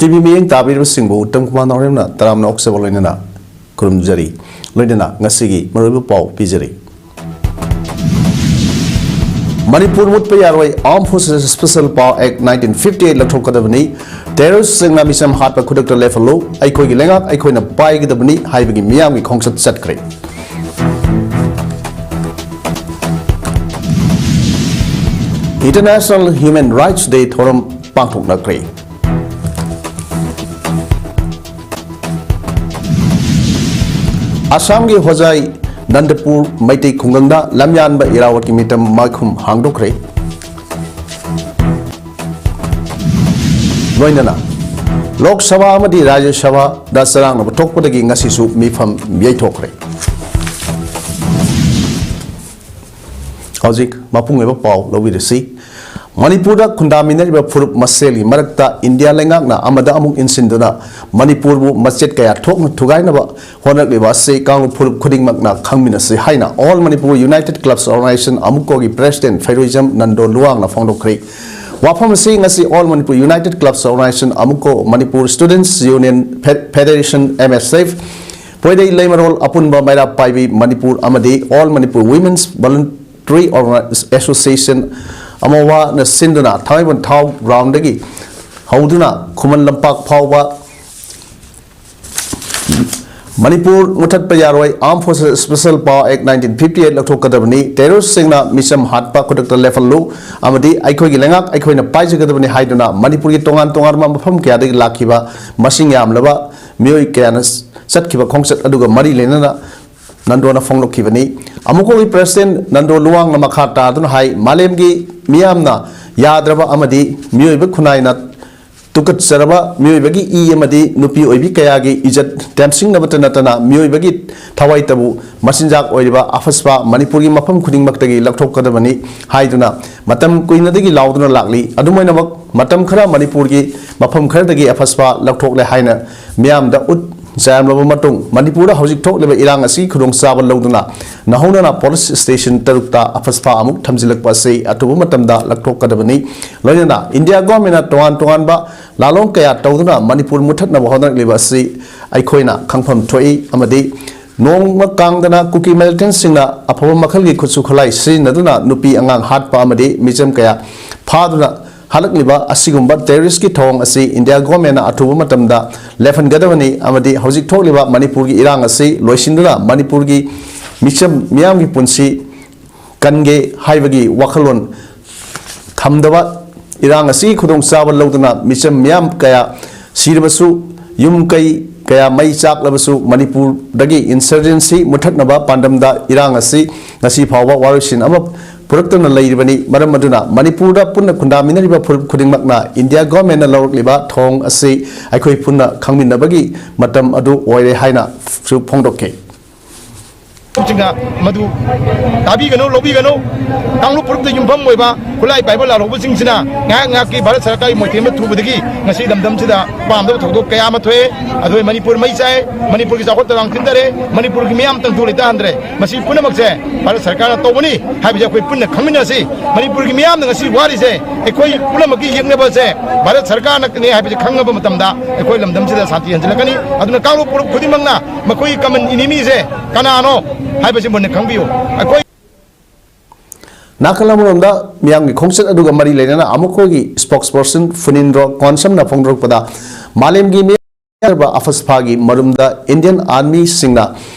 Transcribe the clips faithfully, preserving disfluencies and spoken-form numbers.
TV ꯃꯤꯠꯌꯦꯡ ꯇꯥꯕꯤꯔꯤꯕꯁꯤꯡꯕꯨ ꯎꯠꯇꯝ ꯀꯨꯃꯥꯔ ꯅꯥꯎꯔꯦꯝꯅ ꯇꯔꯥꯝꯅ ꯑꯣꯛꯆꯕ ꯂꯣꯏꯅꯅ ꯈꯨꯔꯨꯝꯖꯔꯤ꯫ ꯂꯣꯏꯅꯅ ꯉꯁꯤꯒꯤ ꯃꯔꯨꯑꯣꯏꯕ ꯄꯥꯎ ꯄꯤꯖꯔꯤ꯫ ꯃꯅꯤꯄꯨꯔ ꯃꯨꯠꯄ ꯌꯥꯔꯣꯏ, Armed Forces Special Power Act nineteen fifty eight ꯂꯧꯊꯣꯛꯀꯗꯕꯅꯤ, terrorist ꯁꯤꯡꯅ ꯃꯤꯆꯝ ꯍꯥꯠꯄ ꯈꯨꯗꯛꯇ ꯂꯦꯞꯍꯜꯂꯨ, ꯑꯩꯈꯣꯏꯒꯤ ꯂꯩꯉꯥꯛ ꯑꯩꯈꯣꯏꯅ ꯄꯥꯏꯒꯗꯕꯅꯤ ꯍꯥꯏꯕꯒꯤ ꯃꯤꯌꯥꯝꯒꯤ ꯈꯣꯡꯆꯠ ꯆꯠꯈ꯭ꯔꯦ꯫ International Human Rights Day ꯊꯧꯔꯝ ꯄꯥꯡꯊꯣꯛꯅꯈ꯭ꯔꯦ꯫ ꯑꯁꯥꯝꯒꯤ ꯍꯣꯖꯥꯏ ꯅꯟꯗꯄꯨꯔ ꯃꯩꯇꯩ ꯈꯨꯡꯒꯪꯗ ꯂꯝꯌꯥꯟꯕ ꯏꯔꯥꯋꯠꯀꯤ ꯃꯤꯇꯝ ꯃꯥꯏꯈꯨꯝ ꯍꯥꯡꯗꯣꯛꯈ꯭ꯔꯦ꯫ ꯂꯣꯏꯅꯅ ꯂꯣꯛ ꯁꯚꯥ ꯑꯃꯗꯤ ꯔꯥꯖ꯭ꯌ ꯁꯚꯥꯗ ꯆꯔꯥꯡꯅꯕ ꯊꯣꯛꯄꯗꯒꯤ ꯉꯁꯤꯁꯨ ꯃꯤꯐꯝ ꯌꯩꯊꯣꯛꯈ꯭ꯔꯦ꯫ ꯍꯧꯖꯤꯛ ꯃꯄꯨꯡ ꯑꯣꯏꯕ ꯄꯥꯎ ꯂꯧꯕꯤꯔꯁꯤ꯫ ꯃꯅꯤꯄꯨꯔꯗ ꯈꯨꯟꯗꯥꯃꯤꯟꯅꯔꯤꯕ ꯐꯨꯔꯨꯞ ꯃꯁꯦꯜꯒꯤ ꯃꯔꯛꯇ ꯏꯟꯗꯤꯌꯥ ꯂꯩꯉꯥꯛꯅ ꯑꯃꯗ ꯑꯃꯨꯛ ꯏꯟꯁꯤꯟꯗꯨꯅ ꯃꯅꯤꯄꯨꯔꯕꯨ ꯃꯆꯦꯠ ꯀꯌꯥ ꯊꯣꯛꯅ ꯊꯨꯒꯥꯏꯅꯕ ꯍꯣꯠꯅꯔꯛꯂꯤꯕ ꯑꯁꯤ ꯀꯥꯡꯂꯨꯞ ꯐꯨꯔꯨꯞ ꯈꯨꯗꯤꯡꯃꯛꯅ ꯈꯪꯃꯤꯟꯅꯁꯤ ꯍꯥꯏꯅ All Manipur United Clubs Organization, ꯑꯃꯨꯛꯀꯣꯒꯤ ꯄ꯭ꯔꯦꯁꯤꯗꯦꯟꯠ ꯐꯩꯔꯣꯏꯖꯝ ꯅꯟꯗꯣ ꯂꯨꯋꯥꯡꯅ ꯐꯣꯡꯗꯣꯛꯈ꯭ꯔꯦ꯫ ꯋꯥꯐꯝ ꯑꯁꯤ ꯉꯁꯤ All Manipur United Clubs Organization, ꯑꯃꯨꯛꯀꯣ, Manipur Students Union Fe-, Federation, M S F, ꯄꯣꯏꯔꯩ ꯂꯩꯃꯔꯣꯜ ꯑꯄꯨꯟꯕ ꯃꯩꯔꯥ ꯄꯥꯏꯕꯤ ꯃꯅꯤꯄꯨꯔ ꯑꯃꯗꯤ All Manipur Women's Voluntary Orga-, Association, ꯑꯃꯋꯥꯅ ꯁꯤꯟꯗꯨꯅ ꯊꯥꯡꯃꯩꯕꯟ ꯊꯥꯎ ꯒ꯭ꯔꯥꯎꯟꯗꯒꯤ ꯍꯧꯗꯨꯅ ꯈꯨꯃꯟ ꯂꯝꯄꯥꯛ ꯐꯥꯎꯕ ꯃꯅꯤꯄꯨꯔ ꯃꯨꯊꯠꯄ ꯌꯥꯔꯣꯏ, Armed Forces Special Power Act nineteen fifty eight ꯂꯧꯊꯣꯛꯀꯗꯕꯅꯤ, terrorist ꯁꯤꯡꯅ ꯃꯤꯆꯝ ꯍꯥꯠꯄ ꯈꯨꯗꯛꯇ ꯂꯦꯞꯍꯜꯂꯨ ꯑꯃꯗꯤ ꯑꯩꯈꯣꯏꯒꯤ ꯂꯩꯉꯥꯛ ꯑꯩꯈꯣꯏꯅ ꯄꯥꯏꯖꯒꯗꯕꯅꯤ ꯍꯥꯏꯗꯨꯅ ꯃꯅꯤꯄꯨꯔꯒꯤ ꯇꯣꯉꯥꯟ ꯇꯣꯉꯥꯟꯕ ꯃꯐꯝ ꯀꯌꯥꯗꯒꯤ ꯂꯥꯛꯈꯤꯕ ꯃꯁꯤꯡ ꯌꯥꯝꯂꯕ ꯃꯤꯑꯣꯏ ꯀꯌꯥꯅ ꯆꯠꯈꯤꯕ ꯈꯣꯡꯆꯠ ꯑꯗꯨꯒ ꯃꯔꯤ ꯂꯩꯅꯅ ꯅꯟꯗꯣꯅ ꯐꯣꯡꯗꯣꯛꯈꯤꯕꯅꯤ꯫ ꯑꯃꯨꯛꯀꯣꯒꯤ ꯄ꯭ꯔꯦꯁꯤꯗꯦꯟꯠ ꯅꯟꯗꯣ ꯂꯨꯋꯥꯡꯅ ꯃꯈꯥ ꯇꯥꯗꯨꯅ ꯍꯥꯏ, ꯃꯥꯂꯦꯝꯒꯤ ꯃꯤꯌꯥꯝꯅ ꯌꯥꯗ꯭ꯔꯕ ꯑꯃꯗꯤ ꯃꯤꯑꯣꯏꯕ ꯈꯨꯟꯅꯥꯏꯅ ꯇꯨꯀꯠꯆꯔꯕ ꯃꯤꯑꯣꯏꯕꯒꯤ ꯏ ꯑꯃꯗꯤ ꯅꯨꯄꯤ ꯑꯣꯏꯕꯤ ꯀꯌꯥꯒꯤ ꯏꯖꯠ ꯇꯦꯝꯁꯤꯡꯅꯕꯇ ꯅꯠꯇꯅ ꯃꯤꯑꯣꯏꯕꯒꯤ ꯊꯋꯥꯏꯇꯕꯨ ꯃꯆꯤꯟꯖꯥꯛ ꯑꯣꯏꯔꯤꯕ ꯑꯐꯁꯄꯥ ꯃꯅꯤꯄꯨꯔꯒꯤ ꯃꯐꯝ ꯈꯨꯗꯤꯡꯃꯛꯇꯒꯤ ꯂꯧꯊꯣꯛꯀꯗꯕꯅꯤ ꯍꯥꯏꯗꯨꯅ ꯃꯇꯝ ꯀꯨꯏꯅꯗꯒꯤ ꯂꯥꯎꯗꯨꯅ ꯂꯥꯛꯂꯤ꯫ ꯑꯗꯨꯝ ꯑꯣꯏꯅꯃꯛ, ꯃꯇꯝ ꯈꯔ ꯃꯅꯤꯄꯨꯔꯒꯤ ꯃꯐꯝ ꯈꯔꯗꯒꯤ ꯑꯐꯁꯄꯥ ꯂꯧꯊꯣꯛꯂꯦ ꯍꯥꯏꯅ ꯃꯤꯌꯥꯝꯗ ꯎꯠ-, ꯆꯥꯏꯔꯝꯂꯕ ꯃꯇꯨꯡ, ꯃꯅꯤꯄꯨꯔꯗ ꯍꯧꯖꯤꯛ ꯊꯣꯛꯂꯤꯕ ꯏꯔꯥꯡ ꯑꯁꯤꯒꯤ ꯈꯨꯗꯣꯡꯆꯥꯕ ꯂꯧꯗꯨꯅ ꯅꯧꯍꯧꯅꯅ ꯄꯨꯂꯤꯁ ꯁ꯭ꯇꯦꯁꯟ ꯇꯔꯨꯛꯇ ꯑꯐꯁꯐꯥ ꯑꯃꯨꯛ ꯊꯝꯖꯤꯜꯂꯛꯄ ꯑꯁꯤ ꯑꯊꯨꯕ ꯃꯇꯝꯗ ꯂꯧꯊꯣꯛꯀꯗꯕꯅꯤ꯫ ꯂꯣꯏꯅꯅ ꯏꯟꯗꯤꯌꯥ ꯒꯣꯔꯃꯦꯟꯅ ꯇꯣꯉꯥꯟ ꯇꯣꯉꯥꯟꯕ ꯂꯥꯂꯣꯡ ꯀꯌꯥ ꯇꯧꯗꯨꯅ ꯃꯅꯤꯄꯨꯔ ꯃꯨꯠꯊꯠꯅꯕ ꯍꯣꯠꯅꯔꯛꯂꯤꯕ ꯑꯁꯤ ꯑꯩꯈꯣꯏꯅ ꯈꯪꯐꯝ ꯊꯣꯛꯏ꯫ ꯑꯃꯗꯤ ꯅꯣꯡꯃ ꯀꯥꯡꯗꯅ ꯀꯨꯀꯤ ꯃꯤꯂꯤꯇꯦꯟꯠꯁꯤꯡꯅ ꯑꯐꯕ ꯃꯈꯜꯒꯤ ꯈꯨꯠꯁꯨ ꯈꯨꯠꯂꯥꯏ ꯁꯤꯖꯤꯟꯅꯗꯨꯅ ꯅꯨꯄꯤ ꯑꯉꯥꯡ ꯍꯥꯠꯄ ꯑꯃꯗꯤ ꯃꯤꯆꯝ ꯀꯌꯥ ꯐꯥꯗꯨꯅ ꯍꯜꯂꯛꯂꯤꯕ ꯑꯁꯤꯒꯨꯝꯕ ꯇꯦꯔꯣꯔꯤꯁ꯭ꯠꯀꯤ ꯊꯧꯑꯣꯡ ꯑꯁꯤ ꯏꯟꯗꯤꯌꯥ ꯒꯣꯔꯃꯦꯟꯅ ꯑꯊꯨꯕ ꯃꯇꯝꯗ ꯂꯦꯞꯍꯟꯒꯗꯕꯅꯤ ꯑꯃꯗꯤ ꯍꯧꯖꯤꯛ ꯊꯣꯛꯂꯤꯕ ꯃꯅꯤꯄꯨꯔꯒꯤ ꯏꯔꯥꯡ ꯑꯁꯤ ꯂꯣꯏꯁꯤꯟꯗꯨꯅ ꯃꯅꯤꯄꯨꯔꯒꯤ ꯃꯤꯆꯝ ꯃꯤꯌꯥꯝꯒꯤ ꯄꯨꯟꯁꯤ ꯀꯟꯒꯦ ꯍꯥꯏꯕꯒꯤ ꯋꯥꯈꯜꯂꯣꯟ ꯊꯝꯗꯕ, ꯏꯔꯥꯡ ꯑꯁꯤꯒꯤ ꯈꯨꯗꯣꯡꯆꯥꯕ ꯂꯧꯗꯨꯅ ꯃꯤꯆꯝ ꯃꯤꯌꯥꯝ ꯀꯌꯥ ꯁꯤꯔꯕꯁꯨ, ꯌꯨꯝ ꯀꯩ ꯀꯌꯥ ꯃꯩ ꯆꯥꯛꯂꯕꯁꯨ, ꯃꯅꯤꯄꯨꯔꯗꯒꯤ ꯏꯟꯁꯔꯖꯦꯟꯁꯤ ꯃꯨꯠꯊꯠꯅꯕ ꯄꯥꯟꯗꯝꯗ ꯏꯔꯥꯡ ꯑꯁꯤ ꯉꯁꯤ ꯐꯥꯎꯕ ꯋꯥꯔꯣꯏꯁꯤꯟ ꯑꯃ ꯄꯨꯔꯛꯇꯅ ꯂꯩꯔꯤꯕꯅꯤ꯫ ꯃꯔꯝ ꯑꯗꯨꯅ ꯃꯅꯤꯄꯨꯔꯗ ꯄꯨꯟꯅ ꯈꯨꯟꯗꯥꯃꯤꯟꯅꯔꯤꯕ ꯐꯨꯔꯨꯞ ꯈꯨꯗꯤꯡꯃꯛꯅ ꯏꯟꯗꯤꯌꯥ ꯒꯣꯔꯃꯦꯟꯅ ꯂꯧꯔꯛꯂꯤꯕ ꯊꯧꯑꯣꯡ ꯑꯁꯤ ꯑꯩꯈꯣꯏ ꯄꯨꯟꯅ ꯈꯪꯃꯤꯟꯅꯕꯒꯤ ꯃꯇꯝ ꯑꯗꯨ ꯑꯣꯏꯔꯦ ꯍꯥꯏꯅꯁꯨ ꯐꯣꯡꯗꯣꯛꯈꯤ꯫ ꯁꯤꯡꯅ ꯃꯗꯨ ꯇꯥꯕꯤꯒꯅꯨ, ꯂꯧꯕꯤꯒꯅꯨ꯫ ꯀꯥꯡꯂꯨꯞ ꯐꯨꯔꯨꯞꯇ ꯌꯨꯝꯐꯝ ꯑꯣꯏꯕ ꯈꯨꯠꯂꯥꯏ ꯄꯥꯏꯕ ꯂꯥꯜꯍꯧꯕꯁꯤꯡꯁꯤꯅ ꯉꯥꯏꯍꯥꯛ ꯉꯥꯏꯍꯥꯛꯀꯤ ꯚꯥꯔꯠ ꯁꯔꯀꯥꯔꯒꯤ ꯃꯣꯏꯊꯦꯝꯗ ꯊꯨꯕꯗꯒꯤ ꯉꯁꯤ ꯂꯝꯗꯝꯁꯤꯗ ꯄꯥꯝꯗꯕ ꯊꯧꯗꯣꯛ ꯀꯌꯥ ꯑꯃ ꯊꯣꯛꯑꯦ꯫ ꯑꯗꯨꯒ ꯃꯅꯤꯄꯨꯔ ꯃꯩ ꯆꯥꯏ, ꯃꯅꯤꯄꯨꯔꯒꯤ ꯆꯥꯎꯈꯠ ꯊꯧꯔꯥꯡ ꯊꯤꯟꯊꯔꯦ, ꯃꯅꯤꯄꯨꯔꯒꯤ ꯃꯤꯌꯥꯝ ꯇꯪꯗꯨ ꯂꯩꯇꯥꯍꯟꯗ꯭ꯔꯦ꯫ ꯃꯁꯤ ꯄꯨꯝꯅꯃꯛꯁꯦ ꯚꯥꯔꯠ ꯁꯔꯀꯥꯔꯅ ꯇꯧꯕꯅꯤ ꯍꯥꯏꯕꯁꯦ ꯑꯩꯈꯣꯏ ꯄꯨꯟꯅ ꯈꯪꯃꯤꯟꯅꯁꯤ꯫ ꯃꯅꯤꯄꯨꯔꯒꯤ ꯃꯤꯌꯥꯝꯅ ꯉꯁꯤ ꯋꯥꯔꯤꯁꯦ ꯑꯩꯈꯣꯏ ꯄꯨꯝꯅꯃꯛꯀꯤ ꯌꯦꯛꯅꯕꯁꯦ ꯚꯥꯔꯠ ꯁꯔꯀꯥꯔꯅꯅꯦ ꯍꯥꯏꯕꯁꯦ ꯈꯪꯉꯕ ꯃꯇꯝꯗ ꯑꯩꯈꯣꯏ ꯂꯝꯗꯝꯁꯤꯗ ꯁꯥꯟꯇꯤ ꯍꯟꯖꯤꯜꯂꯛꯀꯅꯤ꯫ ꯑꯗꯨꯅ ꯀꯥꯡꯂꯨꯞ ꯐꯨꯔꯨꯞ ꯈꯨꯗꯤꯡꯃꯛꯅ ꯃꯈꯣꯏꯒꯤ ꯀꯃꯟ ꯏꯅꯤꯃꯤꯁꯦ ꯀꯅꯥꯅꯣ ꯍꯥꯏꯕꯁꯤ ꯃꯨꯟꯅ ꯈꯪꯕꯤꯌꯨ꯫ ꯑꯩꯈꯣꯏ ꯅꯥꯀꯜ ꯑꯃꯔꯣꯝꯗ ꯃꯤꯌꯥꯝꯒꯤ ꯈꯣꯡꯆꯠ ꯑꯗꯨꯒ ꯃꯔꯤ ꯂꯩꯅꯅ ꯑꯃꯨꯛ ꯑꯩꯈꯣꯏꯒꯤ ꯁ꯭ꯄꯣꯛꯁ ꯄꯔꯁꯟ ꯐꯨꯅꯤꯟꯗ꯭ꯔꯣ ꯀꯣꯟꯁꯝꯅ ꯐꯣꯡꯗꯣꯔꯛꯄꯗ, ꯃꯥꯂꯦꯝꯒꯤ ꯃꯤꯌꯥꯝ ꯑꯐꯁꯐꯥꯒꯤ ꯃꯔꯨꯝꯗ ꯏꯟꯗꯤꯌꯟ ꯑꯥꯔꯃꯤꯁꯤꯡꯅ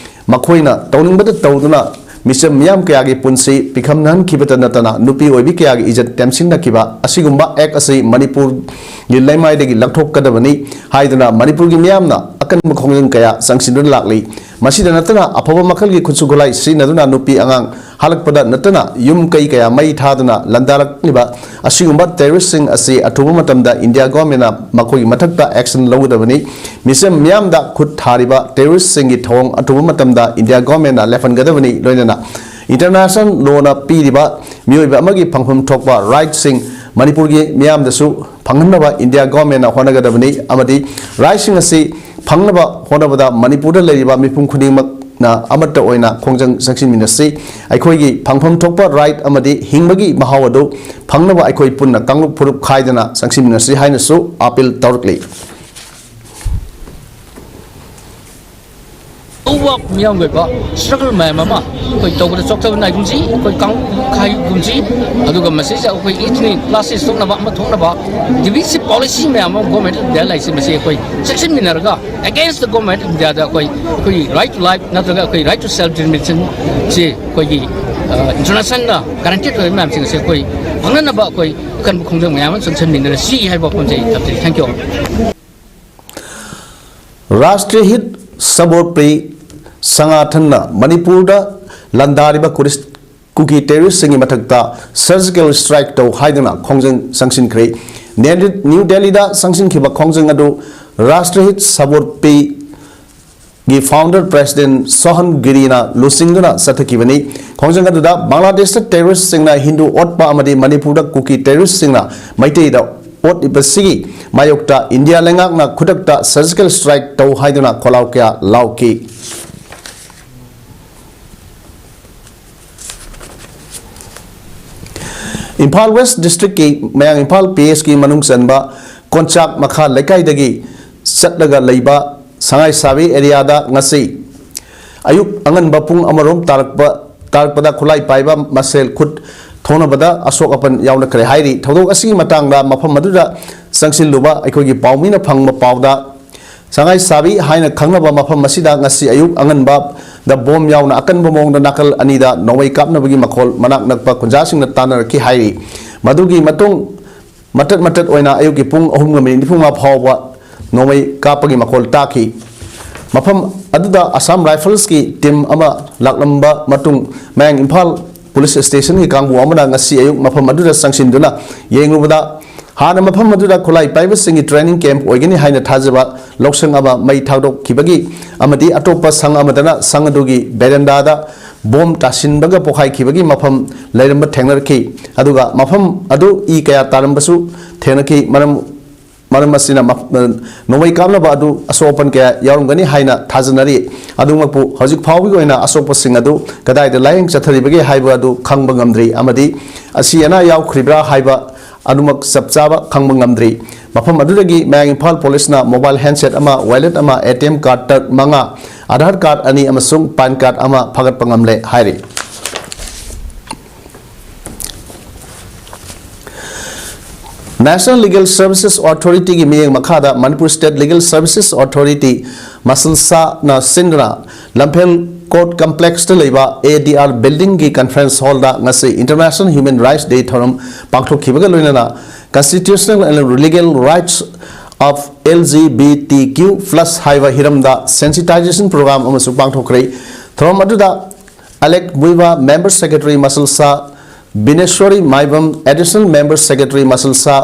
ꯃꯈꯣꯏꯅ ꯇꯧꯅꯤꯡꯕꯗ ꯇꯧꯗꯨꯅ ꯃꯤꯆꯝ ꯃꯤꯌꯥꯝ ꯀꯌꯥꯒꯤ ꯄꯨꯟꯁꯤ ꯄꯤꯈꯝꯅꯍꯟꯈꯤꯕꯇ ꯅꯠꯇꯅ ꯅꯨꯄꯤ ꯑꯣꯏꯕꯤ ꯀꯌꯥꯒꯤ ꯏꯖꯠ ꯇꯦꯝꯁꯤꯟꯅꯈꯤꯕ ꯑꯁꯤꯒꯨꯝꯕ ꯑꯦꯛ ꯑꯁꯤ ꯃꯅꯤꯄꯨꯔꯒꯤ ꯂꯩꯃꯥꯏꯗꯒꯤ ꯂꯧꯊꯣꯛꯀꯗꯕꯅꯤ ꯍꯥꯏꯗꯨꯅ ꯃꯅꯤꯄꯨꯔꯒꯤ ꯃꯤꯌꯥꯝꯅ ꯑꯀꯟꯕ ꯈꯣꯡꯖꯪ ꯀꯌꯥ ꯆꯪꯁꯤꯟꯗꯨꯅ ꯂꯥꯛꯂꯤ꯫ ꯃꯁꯤꯗ ꯅꯠꯇꯅ ꯑꯐꯕ ꯃꯈꯜꯒꯤ ꯈꯨꯠꯁꯨ ꯈꯨꯠꯂꯥꯏ ꯁꯤꯖꯤꯟꯅꯗꯨꯅ ꯅꯨꯄꯤ ꯑꯉꯥꯡ ꯍꯥꯠꯂꯛꯄꯗ ꯅꯠꯇꯅ ꯌꯨꯝ ꯀꯩ ꯀꯌꯥ ꯃꯩ ꯊꯥꯗꯨꯅ ꯂꯟꯗꯥꯔꯛꯂꯤꯕ ꯑꯁꯤꯒꯨꯝꯕ ꯇꯦꯔꯣꯔꯤꯁ꯭ꯠꯁꯤꯡ ꯑꯁꯤ ꯑꯊꯨꯕ ꯃꯇꯝꯗ ꯏꯟꯗꯤꯌꯥ ꯒꯣꯔꯃꯦꯟꯅ ꯃꯈꯣꯏꯒꯤ ꯃꯊꯛꯇ ꯑꯦꯛꯁꯟ ꯂꯧꯒꯗꯕꯅꯤ꯫ ꯃꯤꯆꯝ ꯃꯤꯌꯥꯝꯗ ꯈꯨꯠ ꯊꯥꯔꯤꯕ ꯇꯦꯔꯣꯔꯤꯁ꯭ꯠꯁꯤꯡꯒꯤ ꯊꯧꯑꯣꯡ ꯑꯊꯨꯕ ꯃꯇꯝꯗ ꯏꯟꯗꯤꯌꯥ ꯒꯣꯔꯃꯦꯟꯅ ꯂꯦꯞꯍꯟꯒꯗꯕꯅꯤ꯫ ꯂꯣꯏꯅꯅ ꯏꯟꯇꯔꯅꯦꯁꯅꯦꯜ ꯂꯣꯅ ꯄꯤꯔꯤꯕ ꯃꯤꯑꯣꯏꯕ ꯑꯃꯒꯤ ꯐꯪꯐꯝ ꯊꯣꯛꯄ ꯔꯥꯏꯠꯁꯤꯡ ꯃꯅꯤꯄꯨꯔꯒꯤ ꯃꯤꯌꯥꯝꯗꯁꯨ ꯐꯪꯍꯟꯅꯕ ꯏꯟꯗꯤꯌꯥ ꯒꯣꯔꯃꯦꯟꯅ ꯍꯣꯠꯅꯒꯗꯕꯅꯤ ꯑꯃꯗꯤ ꯔꯥꯏꯠꯁꯤꯡ ꯑꯁꯤ ꯐꯪꯅꯕ ꯍꯣꯠꯅꯕꯗ ꯃꯅꯤꯄꯨꯔꯗ ꯂꯩꯔꯤꯕ ꯃꯤꯄꯨꯝ ꯈꯨꯗꯤꯡꯃꯛꯅ ꯑꯃꯠꯇ ꯑꯣꯏꯅ ꯈꯣꯡꯖꯪ ꯆꯪꯁꯤꯟꯃꯤꯟꯅꯁꯤ꯫ ꯑꯩꯈꯣꯏꯒꯤ ꯐꯪꯐꯝ ꯊꯣꯛꯄ right ꯑꯃꯗꯤ ꯍꯤꯡꯕꯒꯤ ꯃꯍꯥꯎ ꯑꯗꯨ ꯐꯪꯅꯕ ꯑꯩꯈꯣꯏ ꯄꯨꯟꯅ ꯀꯥꯡꯂꯨꯞ ꯐꯨꯔꯨꯞ ꯈꯥꯏꯗꯅ ꯆꯪꯁꯤꯟꯃꯤꯟꯅꯁꯤ ꯍꯥꯏꯅꯁꯨ appeal ꯇꯧꯔꯛꯂꯤ꯫ ꯑꯆꯧꯕ ꯃꯤꯌꯥꯝꯒꯤ ꯑꯣꯏꯕ struggle ꯃꯌꯥꯝ ꯑꯃ ꯑꯩꯈꯣꯏ ꯇꯧꯕꯗ ꯆꯣꯛꯊꯕ ꯅꯥꯏꯒꯨꯝꯁꯤ, ꯑꯩꯈꯣꯏ ꯀꯥꯡꯂꯨꯞ ꯈꯥꯏꯒꯨꯝꯁꯤ, ꯑꯗꯨꯒ ꯃꯁꯤꯁꯤꯗ ꯑꯩꯈꯣꯏ ethnic clashes ꯊꯣꯛꯅꯕ ꯑꯃ ꯊꯣꯛꯅꯕ divisive policy ꯃꯌꯥꯝ ꯑꯃ Government of India ꯂꯩꯁꯤ, ꯃꯁꯤ ꯑꯩꯈꯣꯏ ꯆꯦꯛꯁꯤꯟꯃꯤꯟꯅꯔꯒ against the Government of Indiaꯗ ꯑꯩꯈꯣꯏ ꯑꯩꯈꯣꯏꯒꯤ right to life ꯅꯠꯇ꯭ꯔꯒ ꯑꯩꯈꯣꯏ right to self determination ꯁꯤ ꯑꯩꯈꯣꯏꯒꯤ internationalꯅ guaranteed ꯑꯣꯏꯕ ꯃꯌꯥꯝꯁꯤꯡ ꯑꯁꯤ ꯑꯩꯈꯣꯏ ꯐꯪꯅꯅꯕ ꯑꯩꯈꯣꯏ ꯑꯀꯟꯕ ꯈꯣꯡꯖꯪ ꯃꯌꯥꯝ ꯑꯃ ꯆꯪꯁꯤꯟꯃꯤꯟꯅꯔꯁꯤ ꯍꯥꯏꯕ ꯋꯥꯐꯝꯁꯦ ꯑꯩ ꯊꯝꯖꯔꯤ꯫ Thank you all. Rashtriya Hit Sabor Pe ꯁꯪꯒꯥꯊꯟꯅ ꯃꯅꯤꯄꯨꯔꯗ ꯂꯥꯟꯗꯥꯔꯤꯕ ꯀꯨꯔꯤꯁ-, ꯀꯨꯀꯤ terroristꯁꯤꯡꯒꯤ ꯃꯊꯛꯇ surgical strike ꯇꯧ ꯍꯥꯏꯗꯨꯅ ꯈꯣꯡꯖꯪ ꯆꯪꯁꯤꯟꯈ꯭ꯔꯦ꯫ ꯅꯦ-, ꯅ꯭ꯌꯨ ꯗꯦꯜꯂꯤꯗ ꯆꯪꯁꯤꯟꯈꯤꯕ ꯈꯣꯡꯖꯪ ꯑꯗꯨ Rashtriya Hit Sabor Pe ꯒꯤ founder president ꯁꯣꯍꯟ ꯒꯤꯔꯤꯅ ꯂꯨꯆꯤꯡꯗꯨꯅ ꯆꯠꯊꯈꯤꯕꯅꯤ꯫ ꯈꯣꯡꯖꯪ ꯑꯗꯨꯗ ꯕꯪꯒ꯭ꯂꯥꯗꯦꯁꯇ terroristꯁꯤꯡꯅ ꯍꯤꯟꯗꯨ ꯑꯣꯠꯄ ꯑꯃꯗꯤ ꯃꯅꯤꯄꯨꯔꯗ ꯀꯨꯀꯤ terroristꯁꯤꯡꯅ ꯃꯩꯇꯩꯗ ꯑꯣꯠꯂꯤꯕꯁꯤꯒꯤ ꯃꯥꯌꯣꯛꯇ ꯏꯟꯗꯤꯌꯥ ꯂꯩꯉꯥꯛꯅ ꯈꯨꯗꯛꯇ surgical strike ꯇꯧ ꯍꯥꯏꯗꯨꯅ ꯈꯣꯜꯂꯥꯎ ꯀꯌꯥ ꯂꯥꯎꯈꯤ꯫ ꯏꯝꯐꯥꯜ West districtꯀꯤ ꯃꯌꯥꯡ ꯏꯝꯐꯥꯜ P Sꯀꯤ ꯃꯅꯨꯡ ꯆꯟꯕ ꯀꯣꯟꯆꯥꯛ ꯃꯈꯥ ꯂꯩꯀꯥꯏꯗꯒꯤ ꯆꯠꯂꯒ ꯂꯩꯕ ꯁꯉꯥꯏ ꯁꯥꯕꯤ areaꯗ ꯉꯁꯤ ꯑꯌꯨꯛ ꯑꯉꯟꯕ ꯄꯨꯡ ꯑꯃꯔꯣꯝ ꯇꯥꯔꯛꯄ, ꯇꯥꯔꯛꯄꯗ ꯈꯨꯠꯂꯥꯏ ꯄꯥꯏꯕ ꯃꯁꯦꯜ ꯈꯨꯠ ꯊꯣꯡꯅꯕꯗ ꯑꯁꯣꯛ ꯑꯄꯟ ꯌꯥꯎꯅꯈ꯭ꯔꯦ ꯍꯥꯏꯔꯤ꯫ ꯊꯧꯗꯣꯛ ꯑꯁꯤꯒꯤ ꯃꯇꯥꯡꯗ ꯃꯐꯝ ꯑꯗꯨꯗ ꯆꯪꯁꯤꯜꯂꯨꯕ ꯑꯩꯈꯣꯏꯒꯤ ꯄꯥꯎꯃꯤꯅ ꯐꯪꯕ ꯄꯥꯎꯗ, ꯁꯉꯥꯏ ꯁꯥꯕꯤ ꯍꯥꯏꯅ ꯈꯪꯅꯕ ꯃꯐꯝ ꯑꯁꯤꯗ ꯉꯁꯤ ꯑꯌꯨꯛ ꯑꯉꯟꯕꯗ ꯕꯣꯝ ꯌꯥꯎꯅ ꯑꯀꯟꯕ ꯃꯑꯣꯡꯗ ꯅꯥꯀꯜ ꯑꯅꯤꯗ ꯅꯣꯡꯃꯩ ꯀꯥꯞꯅꯕꯒꯤ ꯃꯈꯣꯜ ꯃꯅꯥꯛ ꯅꯛꯄ ꯈꯨꯟꯖꯥꯁꯤꯡꯅ ꯇꯥꯟꯅꯔꯛꯈꯤ ꯍꯥꯏꯔꯤ꯫ ꯃꯗꯨꯒꯤ ꯃꯇꯨꯡ ꯃꯇꯠ ꯃꯇꯠ ꯑꯣꯏꯅ ꯑꯌꯨꯛꯀꯤ ꯄꯨꯡ ꯑꯍꯨꯝꯒ minute ꯅꯤꯐꯨꯃꯉꯥ ꯐꯥꯎꯕ ꯅꯣꯡꯃꯩ ꯀꯥꯞꯄꯒꯤ ꯃꯈꯣꯜ ꯇꯥꯈꯤ꯫ ꯃꯐꯝ ꯑꯗꯨꯗ Assam Riflesꯀꯤ team ꯑꯃ ꯂꯥꯛꯂꯝꯕ ꯃꯇꯨꯡ ꯃꯌꯥꯡ ꯏꯝꯐꯥꯜ police stationꯒꯤ ꯀꯥꯡꯕꯨ ꯑꯃꯅ ꯉꯁꯤ ꯑꯌꯨꯛ ꯃꯐꯝ ꯑꯗꯨꯗ ꯆꯪꯁꯤꯟꯗꯨꯅ ꯌꯦꯡꯂꯨꯕꯗ, ꯍꯥꯟꯅ ꯃꯐꯝ ꯑꯗꯨꯗ ꯈꯨꯠꯂꯥꯏ ꯄꯥꯏꯕꯁꯤꯡꯒꯤ training camp ꯑꯣꯏꯒꯅꯤ ꯍꯥꯏꯅ ꯊꯥꯖꯕ ꯂꯧꯁꯪ ꯑꯃ ꯃꯩ ꯊꯥꯗꯣꯛꯈꯤꯕꯒꯤ ꯑꯃꯗꯤ ꯑꯇꯣꯞꯄ ꯁꯪ ꯑꯃꯗꯅ ꯁꯪ ꯑꯗꯨꯒꯤ verandaꯗ ꯕꯣꯝ ꯇꯥꯁꯤꯟꯕꯒ ꯄꯣꯈꯥꯏꯈꯤꯕꯒꯤ ꯃꯐꯝ ꯂꯩꯔꯝꯕ ꯊꯦꯡꯅꯔꯛꯈꯤ꯫ ꯑꯗꯨꯒ ꯃꯐꯝ ꯑꯗꯨ ꯏ ꯀꯌꯥ ꯇꯥꯔꯝꯕꯁꯨ ꯊꯦꯡꯅꯈꯤ꯫ ꯃꯔꯝ ꯃꯔꯝ ꯑꯁꯤꯅ ꯃ-, ꯅꯣꯡꯃꯩ ꯀꯥꯞꯅꯕ ꯑꯗꯨ ꯑꯁꯣꯛ ꯑꯄꯟ ꯀꯌꯥ ꯌꯥꯎꯔꯝꯒꯅꯤ ꯍꯥꯏꯅ ꯊꯥꯖꯅꯔꯤ꯫ ꯑꯗꯨꯃꯛꯄꯨ ꯍꯧꯖꯤꯛ ꯐꯥꯎꯕꯒꯤ ꯑꯣꯏꯅ ꯑꯁꯣꯛꯄꯁꯤꯡ ꯑꯗꯨ ꯀꯗꯥꯏꯗ ꯂꯥꯌꯦꯡ ꯆꯠꯊꯔꯤꯕꯒꯦ ꯍꯥꯏꯕ ꯑꯗꯨ ꯈꯪꯕ ꯉꯝꯗ꯭ꯔꯤ ꯑꯃꯗꯤ ꯑꯁꯤ ꯑꯅꯥ ꯌꯥꯎꯈ꯭ꯔꯤꯕ꯭ꯔꯥ ꯍꯥꯏꯕ ꯑꯗꯨꯃꯛ ꯆꯞ ꯆꯥꯕ ꯈꯪꯕ ꯉꯝꯗ꯭ꯔꯤ꯫ ꯃꯐꯝ ꯑꯗꯨꯗꯒꯤ ꯃꯌꯥꯡ ꯏꯝꯐꯥꯜ ꯄꯨꯂꯤꯁꯅ mobile handset ꯑꯃ, wallet ꯑꯃ, ATM card ꯇꯔꯨꯛ ꯃꯉꯥ, Aadhaar card ꯑꯅꯤ ꯑꯃꯁꯨꯡ PAN card ꯑꯃ ꯐꯥꯒꯠꯄ ꯉꯝꯂꯦ ꯍꯥꯏꯔꯤ꯫ National Legal Services Authority ꯒꯤ ꯃꯤꯠꯌꯦꯡ ꯃꯈꯥꯗ Manipur State Legal Services Authority, ꯃꯁꯜꯁꯥꯅ ꯁꯤꯟꯗꯨꯅ ꯂꯝꯐꯦꯜ Court Complex ꯇ ꯂꯩꯕ ADR building ꯒꯤ conference hall ꯗ ꯉꯁꯤ International Human Rights Day ꯊꯧꯔꯝ ꯄꯥꯡꯊꯣꯛꯈꯤꯕꯒ ꯂꯣꯏꯅꯅ Constitutional and Legal Rights of LGBTQ plus ꯍꯥꯏꯕ ꯍꯤꯔꯝꯗ sensitization program ꯑꯃꯁꯨ ꯄꯥꯡꯊꯣꯛꯈ꯭ꯔꯦ꯫ ꯊꯧꯔꯝ ꯑꯗꯨꯗ Alec Muivah, Member Secretary, ꯃꯁꯜꯁꯥ, ꯕꯤꯅꯦꯁ꯭ꯋꯔꯤ Maibam, Additional Member Secretary, ꯃꯁꯜꯁꯥ,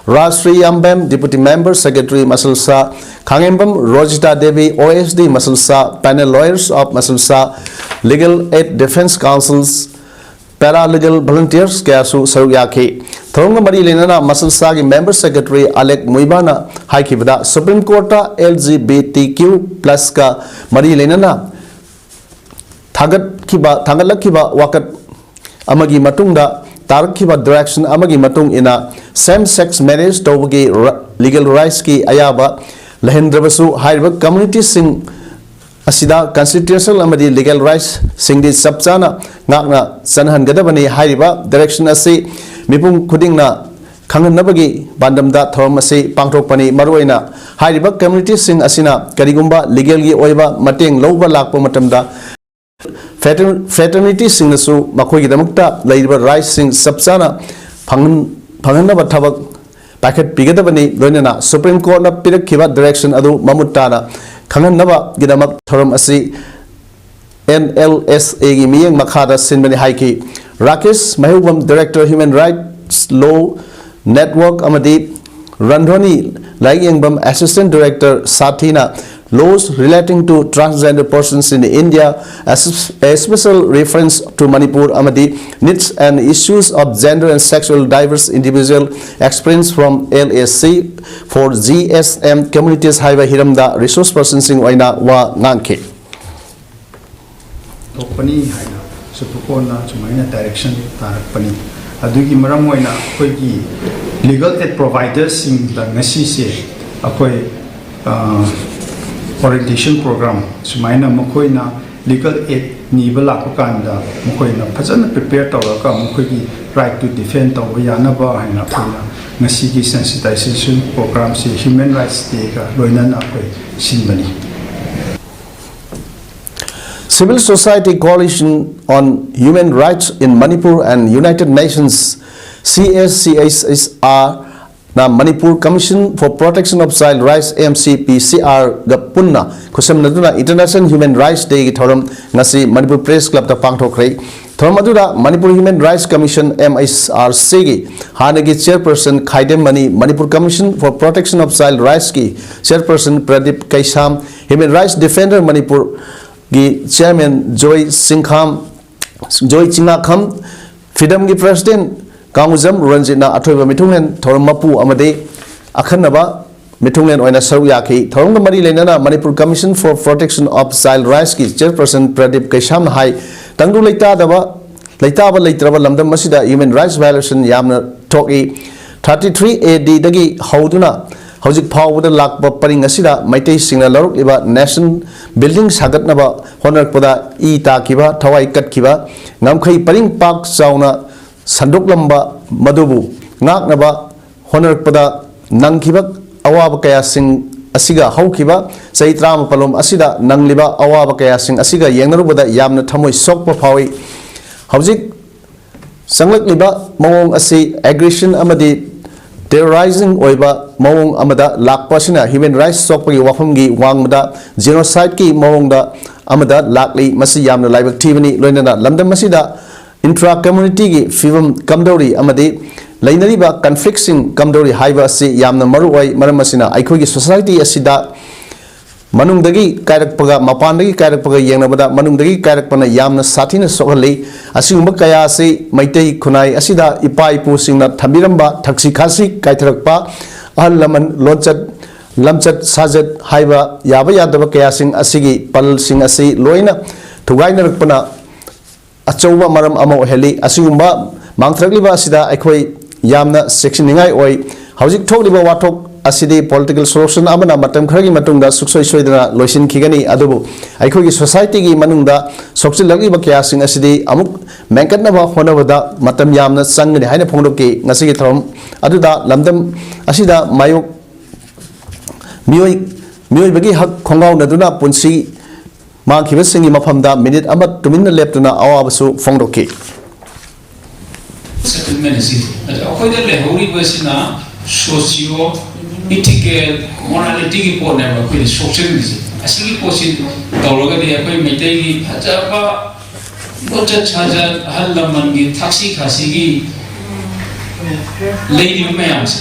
Rajshri ꯌꯥꯝꯕꯦꯝ, Deputy Member Secretary, ꯃꯁꯜꯁꯥ, ꯈꯥꯉꯦꯝꯕꯝ Rozita Devi, OSD, ꯃꯁꯜꯁꯥ, Panel Lawyers of ꯃꯁꯜꯁꯥ, Legal Aid Defence Counsels, Paralegal Volunteers ꯀꯌꯥꯁꯨ ꯁꯔꯨꯛ ꯌꯥꯈꯤ꯫ ꯊꯧꯔꯝꯒ ꯃꯔꯤ ꯂꯩꯅꯅ ꯃꯁꯜꯁꯥꯒꯤ Member Secretary Alec Muivah ꯅ ꯍꯥꯏꯈꯤꯕꯗ, Supreme Court ꯇ LGBTQ plus ꯀ ꯃꯔꯤ ꯂꯩꯅꯅ ꯊꯥꯒꯠꯈꯤꯕ, ꯊꯥꯡꯒꯠꯂꯛꯈꯤꯕ ꯋꯥꯀꯠ ꯑꯃꯒꯤ ꯃꯇꯨꯡꯗ ꯇꯥꯔꯛꯈꯤꯕ direction ꯑꯃꯒꯤ ꯃꯇꯨꯡ ꯏꯟꯅ same sex marriage ꯇꯧꯕꯒꯤ ꯔ-, legal rights ꯀꯤ ꯑꯌꯥꯕ ꯂꯩꯍꯟꯗ꯭ꯔꯕꯁꯨ, ꯍꯥꯏꯔꯤꯕ community ꯁꯤꯡ ꯑꯁꯤꯗ constitutional ꯑꯃꯗꯤ legal rights ꯁꯤꯡꯗꯤ ꯆꯞ ꯆꯥꯅ ꯉꯥꯛꯅ ꯆꯠꯅꯍꯟꯒꯗꯕꯅꯤ꯫ ꯍꯥꯏꯔꯤꯕ direction ꯑꯁꯤ ꯃꯤꯄꯨꯝ ꯈꯨꯗꯤꯡꯅ ꯈꯪꯍꯟꯅꯕꯒꯤ ꯄꯥꯟꯗꯝꯗ ꯊꯧꯔꯝ ꯑꯁꯤ ꯄꯥꯡꯊꯣꯛꯄꯅꯤ꯫ ꯃꯔꯨꯑꯣꯏꯅ ꯍꯥꯏꯔꯤꯕ community ꯁꯤꯡ ꯑꯁꯤꯅ ꯀꯔꯤꯒꯨꯝꯕ legal ꯒꯤ ꯑꯣꯏꯕ ꯃꯇꯦꯡ ꯂꯧꯕ ꯂꯥꯛꯄ ꯃꯇꯝꯗ frater-, fraternity ꯁꯤꯡꯅꯁꯨ ꯃꯈꯣꯏꯒꯤꯗꯃꯛꯇ ꯂꯩꯔꯤꯕ rights ꯁꯤꯡ ꯆꯞ ꯆꯥꯅ ꯐꯪꯍꯟ-, ꯐꯪꯍꯟꯅꯕ ꯊꯕꯛ ꯄꯥꯏꯈꯠꯄꯤꯒꯗꯕꯅꯤ꯫ ꯂꯣꯏꯅꯅ Supreme Court ꯅ ꯄꯤꯔꯛꯈꯤꯕ direction ꯑꯗꯨ ꯃꯃꯨꯠ ꯇꯥꯅ ꯈꯪꯍꯟꯅꯕꯒꯤꯗꯃꯛ ꯊꯧꯔꯝ ꯑꯁꯤ NLSA ꯒꯤ ꯃꯤꯠꯌꯦꯡ ꯃꯈꯥꯗ ꯁꯤꯟꯕꯅꯤ ꯍꯥꯏꯈꯤ꯫ Rakesh ꯃꯍꯦꯕꯝ, Director, Human Rights Law Network ꯑꯃꯗꯤ ꯔꯟꯙꯣꯅꯤ ꯂꯥꯏꯌꯦꯡꯕꯝ, Assistant Director, ꯁꯥꯊꯤꯅ Laws Relating to Transgender Persons in India, a special reference to Manipur ꯑꯃꯗꯤ Needs and Issues of Gender and Sexual Diverse Individual Experience from L A C for G S M Communities ꯍꯥꯏꯕ ꯍꯤꯔꯝꯗ resource personꯁꯤꯡ ꯑꯣꯏꯅ ꯋꯥ ꯉꯥꯡꯈꯤ꯫ ꯊꯣꯛꯄꯅꯤ ꯍꯥꯏꯅ Supreme Courtꯅ ꯁꯨꯃꯥꯏꯅ direction ꯇꯥꯔꯛꯄꯅꯤ꯫ ꯑꯗꯨꯒꯤ ꯃꯔꯝ ꯑꯣꯏꯅ ꯑꯩꯈꯣꯏꯒꯤ legal aid providerꯁꯤꯡꯗ ꯉꯁꯤꯁꯦ ꯑꯩꯈꯣꯏ orientation program ꯁꯨꯃꯥꯏꯅ ꯃꯈꯣꯏꯅ legal aid ꯅꯤꯕ ꯂꯥꯛꯄ ꯀꯥꯟꯗ ꯃꯈꯣꯏꯅ ꯐꯖꯅ prepare ꯇꯧꯔꯒ ꯃꯈꯣꯏꯒꯤ right to defend ꯇꯧꯕ ꯌꯥꯅꯕ ꯍꯥꯏꯅ ꯑꯩꯈꯣꯏꯅ ꯉꯁꯤꯒꯤ sensitization programꯁꯤ Human Rights Dayꯒ ꯂꯣꯏꯅꯅ ꯑꯩꯈꯣꯏ ꯁꯤꯟꯕꯅꯤ꯫ Civil Society Coalition on Human Rights in Manipur and United Nations, C S C H R ꯅ Manipur Commission for Protection of Child Rights, M C P C R ꯒ ꯄꯨꯟꯅ ꯈꯨꯠꯁꯝꯅꯗꯨꯅ International Human Rights Dayꯒꯤ ꯊꯧꯔꯝ ꯉꯁꯤ Manipur Press Clubꯇ ꯄꯥꯡꯊꯣꯛꯈ꯭ꯔꯦ꯫ ꯊꯧꯔꯝ ꯑꯗꯨꯗ Manipur Human Rights Commission, M H R Cꯒꯤ ꯍꯥꯟꯅꯒꯤ chairperson Khaidem Mani, Manipur Commission for Protection of Child Rightsꯀꯤ chairperson Pradip Keisham, Human Rights Defender Manipurꯒꯤ chairman ꯖꯣꯏ ꯆꯤꯡꯈꯥꯝ, ꯖꯣꯏ ꯆꯤꯡꯉꯥꯈꯝ, ꯐꯤꯗꯝꯒꯤ president ꯀꯥꯡꯉꯨꯖꯝ ꯔꯟꯖꯤꯠꯅ ꯑꯊꯣꯏꯕ ꯃꯤꯊꯨꯡꯂꯦꯟ ꯊꯧꯔꯝ ꯃꯄꯨ ꯑꯃꯗꯤ ꯑꯈꯟꯅꯕ ꯃꯤꯊꯨꯡꯂꯦꯟ ꯑꯣꯏꯅ ꯁꯔꯨꯛ ꯌꯥꯈꯤ꯫ ꯊꯧꯔꯝꯒ ꯃꯔꯤ ꯂꯩꯅꯅ Manipur Commission for Protection of Child Rightsꯀꯤ chairperson ꯄ꯭ꯔꯗꯤꯞ ꯀꯩꯁꯥꯝꯅ ꯍꯥꯏ, ꯇꯪꯗꯨ ꯂꯩꯇꯥꯗꯕ, ꯂꯩꯇꯥꯕ ꯂꯩꯇ꯭ꯔꯕ ꯂꯝꯗꯝ ꯑꯁꯤꯗ human rights violation ꯌꯥꯝꯅ ꯊꯣꯛꯏ꯫ Thirty three A Dꯗꯒꯤ ꯍꯧꯗꯨꯅ ꯍꯧꯖꯤꯛ ꯐꯥꯎꯕꯗ ꯂꯥꯛꯄ ꯄꯔꯤꯡ ꯑꯁꯤꯗ ꯃꯩꯇꯩꯁꯤꯡꯅ ꯂꯧꯔꯛꯂꯤꯕ nation building ꯁꯥꯒꯠꯅꯕ ꯍꯣꯠꯅꯔꯛꯄꯗ ꯏ ꯇꯥꯈꯤꯕ, ꯊꯋꯥꯏ ꯀꯠꯈꯤꯕ, ꯉꯝꯈꯩ ꯄꯔꯤꯡ ꯄꯥꯛ ꯆꯥꯎꯅ ꯁꯟꯗꯣꯛꯂꯝꯕ ꯃꯗꯨꯕꯨ ꯉꯥꯛꯅꯕ ꯍꯣꯠꯅꯔꯛꯄꯗ ꯅꯪꯈꯤꯕ ꯑꯋꯥꯕ ꯀꯌꯥꯁꯤꯡ ꯑꯁꯤꯒ ꯍꯧꯈꯤꯕ ꯆꯍꯤ ꯇꯔꯥꯃꯥꯄꯜꯂꯣꯝ ꯑꯁꯤꯗ ꯅꯪꯂꯤꯕ ꯑꯋꯥꯕ ꯀꯌꯥꯁꯤꯡ ꯑꯁꯤꯒ ꯌꯦꯡꯅꯔꯨꯕꯗ ꯌꯥꯝꯅ ꯊꯃꯣꯏ ꯁꯣꯛꯄ ꯐꯥꯎꯏ꯫ ꯍꯧꯖꯤꯛ ꯆꯪꯂꯛꯂꯤꯕ ꯃꯑꯣꯡ ꯑꯁꯤ aggression ꯑꯃꯗꯤ terrorizing ꯑꯣꯏꯕ ꯃꯑꯣꯡ ꯑꯃꯗ ꯂꯥꯛꯄ ꯑꯁꯤꯅ human rights ꯁꯣꯛꯄꯒꯤ ꯋꯥꯐꯝꯒꯤ ꯋꯥꯡꯃꯗ genocideꯀꯤ ꯃꯑꯣꯡꯗ ꯑꯃꯗ ꯂꯥꯛꯂꯤ꯫ ꯃꯁꯤ ꯌꯥꯝꯅ ꯂꯥꯏꯕꯛ ꯊꯤꯕꯅꯤ꯫ ꯂꯣꯏꯅꯅ ꯂꯝꯗꯝ ꯑꯁꯤꯗ intra communityꯒꯤ ꯐꯤꯕꯝ ꯀꯝꯗꯧꯔꯤ ꯑꯃꯗꯤ ꯂꯩꯅꯔꯤꯕ conflictꯁꯤꯡ ꯀꯝꯗꯧꯔꯤ ꯍꯥꯏꯕ ꯑꯁꯤ ꯌꯥꯝꯅ ꯃꯔꯨ ꯑꯣꯏ꯫ ꯃꯔꯝ ꯑꯁꯤꯅ ꯑꯩꯈꯣꯏꯒꯤ society ꯑꯁꯤꯗ ꯃꯅꯨꯡꯗꯒꯤ ꯀꯥꯏꯔꯛꯄꯒ ꯃꯄꯥꯟꯗꯒꯤ ꯀꯥꯏꯔꯛꯄꯒ ꯌꯦꯡꯅꯕꯗ ꯃꯅꯨꯡꯗꯒꯤ ꯀꯥꯏꯔꯛꯄꯅ ꯌꯥꯝꯅ ꯁꯥꯊꯤꯅ ꯁꯣꯛꯍꯜꯂꯤ꯫ ꯑꯁꯤꯒꯨꯝꯕ ꯀꯌꯥ ꯑꯁꯤ ꯃꯩꯇꯩ ꯈꯨꯟꯅꯥꯏ ꯑꯁꯤꯗ ꯏꯄꯥ ꯏꯄꯨꯁꯤꯡꯅ ꯊꯝꯕꯤꯔꯝꯕ ꯊꯛꯁꯤ ꯈꯥꯁꯤ ꯀꯥꯏꯊꯔꯛꯄ, ꯑꯍꯜ ꯂꯃꯟ ꯂꯣꯟꯆꯠ ꯂꯝꯆꯠ ꯁꯥꯖꯠ ꯍꯥꯏꯕ ꯌꯥꯕ ꯌꯥꯗꯕ ꯀꯌꯥꯁꯤꯡ ꯑꯁꯤꯒꯤ ꯄꯜꯁꯤꯡ ꯑꯁꯤ ꯂꯣꯏꯅ ꯊꯨꯒꯥꯏꯅꯔꯛꯄꯅ ꯑꯆꯧꯕ ꯃꯔꯝ ꯑꯃ ꯑꯣꯏꯍꯜꯂꯤ꯫ ꯑꯁꯤꯒꯨꯝꯕ ꯃꯥꯡꯊꯔꯛꯂꯤꯕ ꯑꯁꯤꯗ ꯑꯩꯈꯣꯏ ꯌꯥꯝꯅ ꯆꯦꯛꯁꯤꯟꯅꯤꯡꯉꯥꯏ ꯑꯣꯏ꯫ ꯍꯧꯖꯤꯛ ꯊꯣꯛꯂꯤꯕ ꯋꯥꯊꯣꯛ ꯑꯁꯤꯗꯤ political solution ꯑꯃꯅ ꯃꯇꯝ ꯈꯔꯒꯤ ꯃꯇꯨꯡꯗ ꯁꯨꯡꯁꯣꯏ ꯁꯣꯏꯗꯅ ꯂꯣꯏꯁꯤꯟꯈꯤꯒꯅꯤ, ꯑꯗꯨꯕꯨ ꯑꯩꯈꯣꯏꯒꯤ societyꯒꯤ ꯃꯅꯨꯡꯗ ꯁꯣꯛꯆꯤꯜꯂꯛꯂꯤꯕ ꯀꯌꯥꯁꯤꯡ ꯑꯁꯤꯗꯤ ꯑꯃꯨꯛ ꯃꯦꯟꯈꯠꯅꯕ ꯍꯣꯠꯅꯕꯗ ꯃꯇꯝ ꯌꯥꯝꯅ ꯆꯪꯒꯅꯤ ꯍꯥꯏꯅ ꯐꯣꯡꯗꯣꯛꯈꯤ꯫ ꯉꯁꯤꯒꯤ ꯊꯧꯔꯝ ꯑꯗꯨꯗ ꯂꯝꯗꯝ ꯑꯁꯤꯗ ꯃꯥꯌꯣꯛ ꯃꯤꯑꯣꯏ ꯃꯤꯑꯣꯏꯕꯒꯤ ꯍꯛ ꯈꯣꯡꯒꯥꯎꯅꯗꯨꯅ ꯄꯨꯟꯁꯤ ꯃꯥꯡꯈꯤꯕꯁꯤꯡꯒꯤ ꯃꯐꯝꯗ ꯃꯤꯅꯤꯠ ꯑꯃ ꯇꯨꯃꯤꯟꯅ ꯂꯦꯞꯇꯨꯅ ꯑꯋꯥꯕꯁꯨ ꯐꯣꯡꯗꯣꯛꯈꯤ꯫ Settlement ꯑꯁꯤ ꯑꯗꯣ ꯑꯩꯈꯣꯏꯗ ꯂꯩꯍꯧꯔꯤꯕꯁꯤꯅ socio ethical moralityꯒꯤ ꯄꯣꯠꯅꯦꯕ ꯑꯩꯈꯣꯏꯅ ꯁꯣꯛꯆꯟꯕꯁꯦ꯫ ꯑꯁꯤꯒꯤ ꯄꯣꯠꯁꯤ ꯇꯧꯔꯒꯗꯤ ꯑꯩꯈꯣꯏ ꯃꯩꯇꯩꯒꯤ ꯐꯖꯕ ꯂꯣꯟꯆꯠ ꯁꯥꯖꯠ, ꯑꯍꯜ ꯂꯃꯟꯒꯤ ꯊꯛꯁꯤ ꯈꯥꯁꯤꯒꯤ ꯂꯩꯔꯤꯕ ꯃꯌꯥꯝꯁꯦ,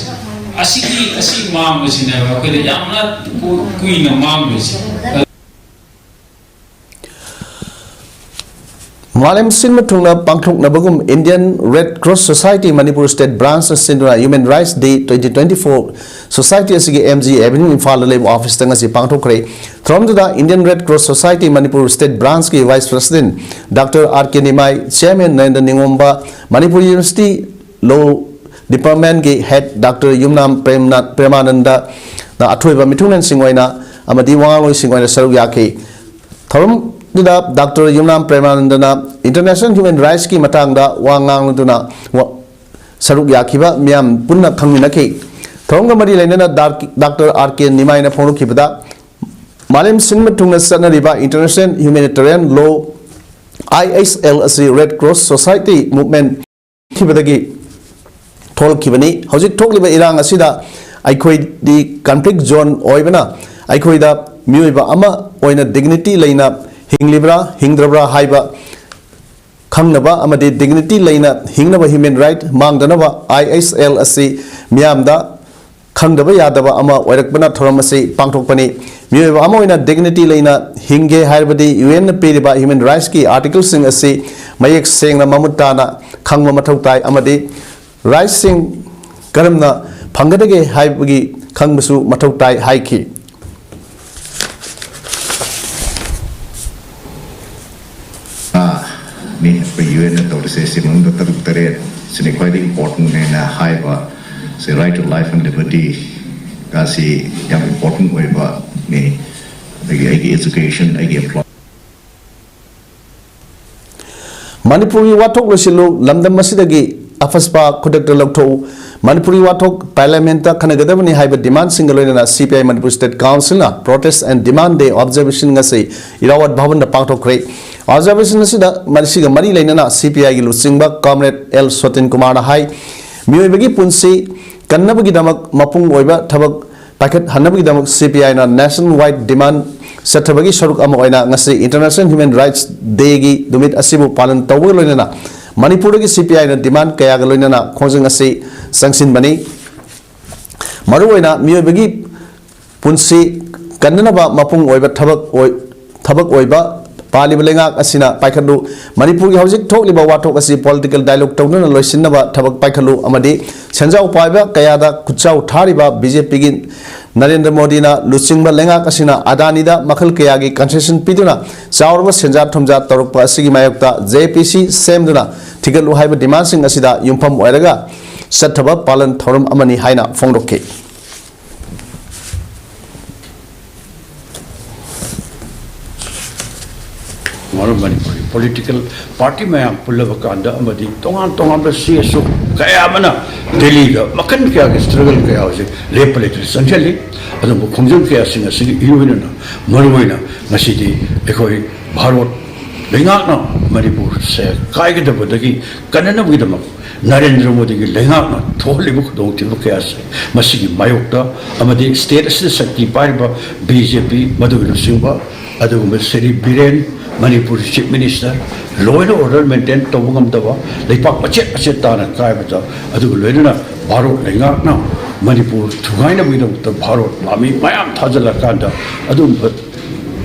ꯑꯁꯤꯒꯤ ꯑꯁꯤ ꯃꯥꯡꯕꯁꯤꯅꯦꯕ ꯑꯩꯈꯣꯏꯗ ꯌꯥꯝꯅ ꯀꯨ- ꯀꯨꯏꯅ ꯃꯥꯡꯗꯣꯏꯁꯦ꯫ ꯃꯥꯂꯦꯝ ꯁꯤꯟꯕ ꯊꯨꯡꯅ ꯄꯥꯡꯊꯣꯛꯅꯕꯒꯨꯝ Indian Red Cross Society Manipur State Branch ꯅ ꯁꯤꯟꯗꯨꯅ Human Rights Day twenty twenty-four society ꯑꯁꯤꯒꯤ M G Avenue ꯏꯝꯐꯥꯜꯗ ꯂꯩꯕ office ꯇ ꯉꯁꯤ ꯄꯥꯡꯊꯣꯛꯈ꯭ꯔꯦ꯫ ꯊꯧꯔꯝꯗꯨꯗ Indian Red Cross Society Manipur State Branch ꯀꯤ Vice President Doctor R K ꯅꯤꯃꯥꯏ, Chairman Narendra ꯅꯤꯉꯣꯝꯕ, Manipur University Law Department ꯀꯤ Head Doctor ꯌꯨꯝꯅꯥꯝ ꯄ꯭ꯔꯦꯝꯅꯥ- ꯄ꯭ꯔꯦꯃꯥꯅꯟꯗꯅ ꯑꯊꯣꯏꯕ ꯃꯤꯊꯨꯡꯂꯦꯟꯁꯤꯡ ꯑꯣꯏꯅ ꯑꯃꯗꯤ ꯋꯥꯉꯥꯡꯂꯣꯏꯁꯤꯡ ꯑꯣꯏꯅ ꯁꯔꯨꯛ ꯌꯥꯈꯤ꯫ ꯊꯧꯔꯝꯗꯨꯗ Doctor ꯌꯨꯝꯅꯥꯝ ꯄ꯭ꯔꯦꯃꯥꯅꯟꯗꯅ International Human Rights ꯀꯤ ꯃꯇꯥꯡꯗ ꯋꯥ ꯉꯥꯡꯂꯗꯨꯅ ꯋꯥ- ꯁꯔꯨꯛ ꯌꯥꯈꯤꯕ ꯃꯤꯌꯥꯝ ꯄꯨꯟꯅ ꯈꯪꯃꯤꯟꯅꯈꯤ꯫ ꯊꯧꯔꯝꯒ ꯃꯔꯤ ꯂꯩꯅꯅ ꯗꯥꯔ- Doctor R K ꯅꯤꯃꯥꯏꯅ ꯐꯣꯡꯗꯣꯛꯈꯤꯕꯗ, ꯃꯥꯂꯦꯝ ꯁꯤꯟꯕ ꯊꯨꯡꯅ ꯆꯠꯅꯔꯤꯕ International Humanitarian Law, I H L, ꯑꯁꯤ Red Cross Society Movement ꯈꯤꯕꯗꯒꯤ ꯊꯣꯛꯂꯛꯈꯤꯕꯅꯤ꯫ ꯍꯧꯖꯤꯛ ꯊꯣꯛꯂꯤꯕ ꯏꯔꯥꯡ ꯑꯁꯤꯗ ꯑꯩꯈꯣꯏꯗꯤ conflict zone ꯑꯣꯏꯕꯅ, ꯑꯩꯈꯣꯏꯗ ꯃꯤꯑꯣꯏꯕ ꯑꯃ ꯑꯣꯏꯅ dignity ꯂꯩꯅ ꯍꯤꯡꯂꯤꯕ꯭ꯔꯥ ꯍꯤꯡꯗ꯭ꯔꯕ꯭ꯔꯥ ꯍꯥꯏꯕ ꯈꯪꯅꯕ ꯑꯃꯗꯤ dignity ꯂꯩꯅ ꯍꯤꯡꯅꯕ, human right ꯃꯥꯡꯗꯅꯕ I H L ꯑꯁꯤ ꯃꯤꯌꯥꯝꯗ ꯈꯪꯗꯕ ꯌꯥꯗꯕ ꯑꯃ ꯑꯣꯏꯔꯛꯄꯅ ꯊꯧꯔꯝ ꯑꯁꯤ ꯄꯥꯡꯊꯣꯛꯄꯅꯤ꯫ ꯃꯤꯑꯣꯏꯕ ꯑꯃ ꯑꯣꯏꯅ dignity ꯂꯩꯅ ꯍꯤꯡꯒꯦ ꯍꯥꯏꯔꯕꯗꯤ UN ꯅ ꯄꯤꯔꯤꯕ human rights ꯀꯤ article ꯁꯤꯡ ꯑꯁꯤ ꯃꯌꯦꯛ ꯁꯦꯡꯅ ꯃꯃꯨꯠ ꯇꯥꯅ ꯈꯪꯕ ꯃꯊꯧ ꯇꯥꯏ ꯑꯃꯗꯤ rights ꯁꯤꯡ ꯀꯔꯝꯅ ꯐꯪꯒꯗꯒꯦ ꯍꯥꯏꯕꯒꯤ ꯈꯪꯕꯁꯨ ꯃꯊꯧ ꯇꯥꯏ ꯍꯥꯏꯈꯤ꯫ ꯃꯤ ꯑꯩꯈꯣꯏ UN ꯅ ꯇꯧꯔꯤꯁꯦ ꯁꯤ ꯃꯅꯨꯡꯗ ꯇꯔꯨꯛ ꯇꯔꯦꯠ ꯁꯤꯅꯤ ꯈ꯭ꯋꯥꯏꯗꯒꯤ important ꯅꯦꯅ ꯍꯥꯏꯕ꯫ ꯁꯤ right to life and liberty ꯒꯁꯤ ꯌꯥꯝ important ꯑꯣꯏꯕꯅꯤ꯫ ꯑꯗꯒꯤ ꯑꯩꯒꯤ education, ꯑꯩꯒꯤ employment꯫ ꯃꯅꯤꯄꯨꯔꯒꯤ ꯋꯥꯊꯣꯛ ꯂꯣꯏꯁꯤꯜꯂꯨ, ꯂꯝꯗꯝ ꯑꯁꯤꯗꯒꯤ ꯑꯐꯁꯄꯥ ꯈꯨꯗꯛꯇ ꯂꯧꯊꯣꯛꯎ, ꯃꯅꯤꯄꯨꯔꯒꯤ ꯋꯥꯊꯣꯛ Parliament ꯇ ꯈꯟꯅꯒꯗꯕꯅꯤ ꯍꯥꯏꯕ demand ꯁꯤꯡꯒ ꯂꯣꯏꯅꯅ CPI Manipur State Council ꯅ protest and demand day observation ꯉꯁꯤ ꯏꯔꯥꯋꯠ ꯚꯕꯟꯗ ꯄꯥꯡꯊꯣꯛꯈ꯭ꯔꯦ꯫ Observation ꯑꯁꯤꯗ ꯃꯁꯤꯒ ꯃꯔꯤ ꯂꯩꯅꯅ CPI ꯒꯤ ꯂꯨꯆꯤꯡꯕ Comrade L ꯁꯣꯇꯤꯟ ꯀꯨꯃꯥꯔꯅ ꯍꯥꯏ, ꯃꯤꯑꯣꯏꯕꯒꯤ ꯄꯨꯟꯁꯤ ꯀꯟꯅꯕꯒꯤꯗꯃꯛ ꯃꯄꯨꯡ ꯑꯣꯏꯕ ꯊꯕꯛ ꯄꯥꯏꯈꯠꯍꯟꯅꯕꯒꯤꯗꯃꯛ CPI ꯅ nation wide demand ꯆꯠꯊꯕꯒꯤ ꯁꯔꯨꯛ ꯑꯃ ꯑꯣꯏꯅ ꯉꯁꯤ International Human Rights Day ꯒꯤ ꯅꯨꯃꯤꯠ ꯑꯁꯤꯕꯨ ꯄꯥꯂꯟ ꯇꯧꯕꯒ ꯂꯣꯏꯅꯅ ꯃꯅꯤꯄꯨꯔꯗꯒꯤ CPI ꯅ demand ꯀꯌꯥꯒ ꯂꯣꯏꯅꯅ ꯈꯣꯡꯖꯪ ꯑꯁꯤ ꯆꯪꯁꯤꯟꯕꯅꯤ꯫ ꯃꯔꯨꯑꯣꯏꯅ ꯃꯤꯑꯣꯏꯕꯒꯤ ꯄꯨꯟꯁꯤ ꯀꯟꯅꯅꯕ ꯃꯄꯨꯡ ꯑꯣꯏꯕ ꯊꯕꯛ ꯑꯣꯏ-, ꯊꯕꯛ ꯑꯣꯏꯕ ꯄꯥꯜꯂꯤꯕ ꯂꯩꯉꯥꯛ ꯑꯁꯤꯅ ꯄꯥꯏꯈꯠꯂꯨ꯫ ꯃꯅꯤꯄꯨꯔꯒꯤ ꯍꯧꯖꯤꯛ ꯊꯣꯛꯂꯤꯕ ꯋꯥꯊꯣꯛ ꯑꯁꯤ political dialogue ꯇꯧꯗꯨꯅ ꯂꯣꯏꯁꯤꯟꯅꯕ ꯊꯕꯛ ꯄꯥꯏꯈꯠꯂꯨ ꯑꯃꯗꯤ ꯁꯦꯟꯖꯥꯎ ꯄꯥꯏꯕ ꯀꯌꯥꯗ ꯈꯨꯠꯆꯥꯎ ꯊꯥꯔꯤꯕ BJP ꯒꯤ ꯅꯔꯦꯟꯗ꯭ꯔ ꯃꯣꯗꯤꯅ ꯂꯨꯆꯤꯡꯕ ꯂꯩꯉꯥꯛ ꯑꯁꯤꯅ ꯑꯗꯥꯅꯤꯗ ꯃꯈꯜ ꯀꯌꯥꯒꯤ concession ꯄꯤꯗꯨꯅ ꯆꯥꯎꯔꯕ ꯁꯦꯟꯖꯥ ꯊꯨꯝꯖꯥ ꯇꯧꯔꯛꯄ ꯑꯁꯤꯒꯤ ꯃꯥꯌꯣꯛꯇ JPC ꯁꯦꯝꯗꯨꯅ ꯊꯤꯒꯠꯂꯨ ꯍꯥꯏꯕ demand ꯁꯤꯡ ꯑꯁꯤꯗ ꯌꯨꯝꯐꯝ ꯑꯣꯏꯔꯒ ꯆꯠꯊꯕ ꯄꯥꯂꯟ ꯊꯧꯔꯝ ꯑꯃꯅꯤ ꯍꯥꯏꯅ ꯐꯣꯡꯗꯣꯛꯈꯤ꯫ ꯃꯔꯨꯞ, ꯃꯅꯤꯄꯨꯔꯒꯤ political party ꯃꯌꯥꯝ ꯄꯨꯜꯂꯕ ꯀꯥꯟꯗ ꯑꯃꯗꯤ ꯇꯣꯉꯥꯟ ꯇꯣꯉꯥꯟꯕ CSO ꯀꯌꯥ ꯑꯃꯅ ꯗꯦꯜꯂꯤꯗ ꯃꯈꯜ ꯀꯌꯥꯒꯤ struggle ꯀꯌꯥ ꯍꯧꯖꯤꯛ ꯂꯦꯞꯄ ꯂꯩꯇꯅ ꯆꯪꯁꯤꯜꯂꯤ꯫ ꯑꯗꯨꯕꯨ ꯈꯣꯡꯖꯪ ꯀꯌꯥꯁꯤꯡ ꯑꯁꯤꯒꯤ ꯏꯔꯣꯏꯅꯅ ꯃꯔꯨꯑꯣꯏꯅ ꯉꯁꯤꯗꯤ ꯑꯩꯈꯣꯏ ꯚꯥꯔꯠ ꯂꯩꯉꯥꯛꯅ ꯃꯅꯤꯄꯨꯔꯁꯦ ꯀꯥꯏꯒꯗꯕꯗꯒꯤ ꯀꯟꯅꯅꯕꯒꯤꯗꯃꯛ ꯅꯔꯦꯟꯗ꯭ꯔ ꯃꯣꯗꯤꯒꯤ ꯂꯩꯉꯥꯛꯅ ꯊꯣꯛꯍꯜꯂꯤꯕ ꯈꯨꯗꯣꯡꯊꯤꯕ ꯀꯌꯥꯁꯦ ꯃꯁꯤꯒꯤ ꯃꯥꯌꯣꯛꯇ ꯑꯃꯗꯤ state ꯑꯁꯤꯗ ꯁꯛꯇꯤ ꯄꯥꯏꯔꯤꯕ BJP, ꯃꯗꯨꯒꯤ ꯂꯨꯆꯤꯡꯕ ꯑꯗꯨꯒꯨꯝꯕ Shri Biren, Manipur Chief Minister, law and order maintain ꯇꯧꯕ ꯉꯝꯗꯕ, ꯂꯩꯄꯥꯛ ꯃꯆꯦꯠ ꯃꯆꯦꯠ ꯇꯥꯅ ꯀꯥꯏꯕꯗ, ꯑꯗꯨꯒ ꯂꯣꯏꯅꯅ ꯚꯥꯔꯠ ꯂꯩꯉꯥꯛꯅ ꯃꯅꯤꯄꯨꯔ ꯊꯨꯒꯥꯏꯅꯕꯒꯤꯗꯃꯛꯇ ꯚꯥꯔꯠ ꯂꯥꯟꯃꯤ ꯃꯌꯥꯝ ꯊꯥꯖꯤꯜꯂꯀꯥꯟꯗ ꯑꯗꯨꯒꯨꯝꯕ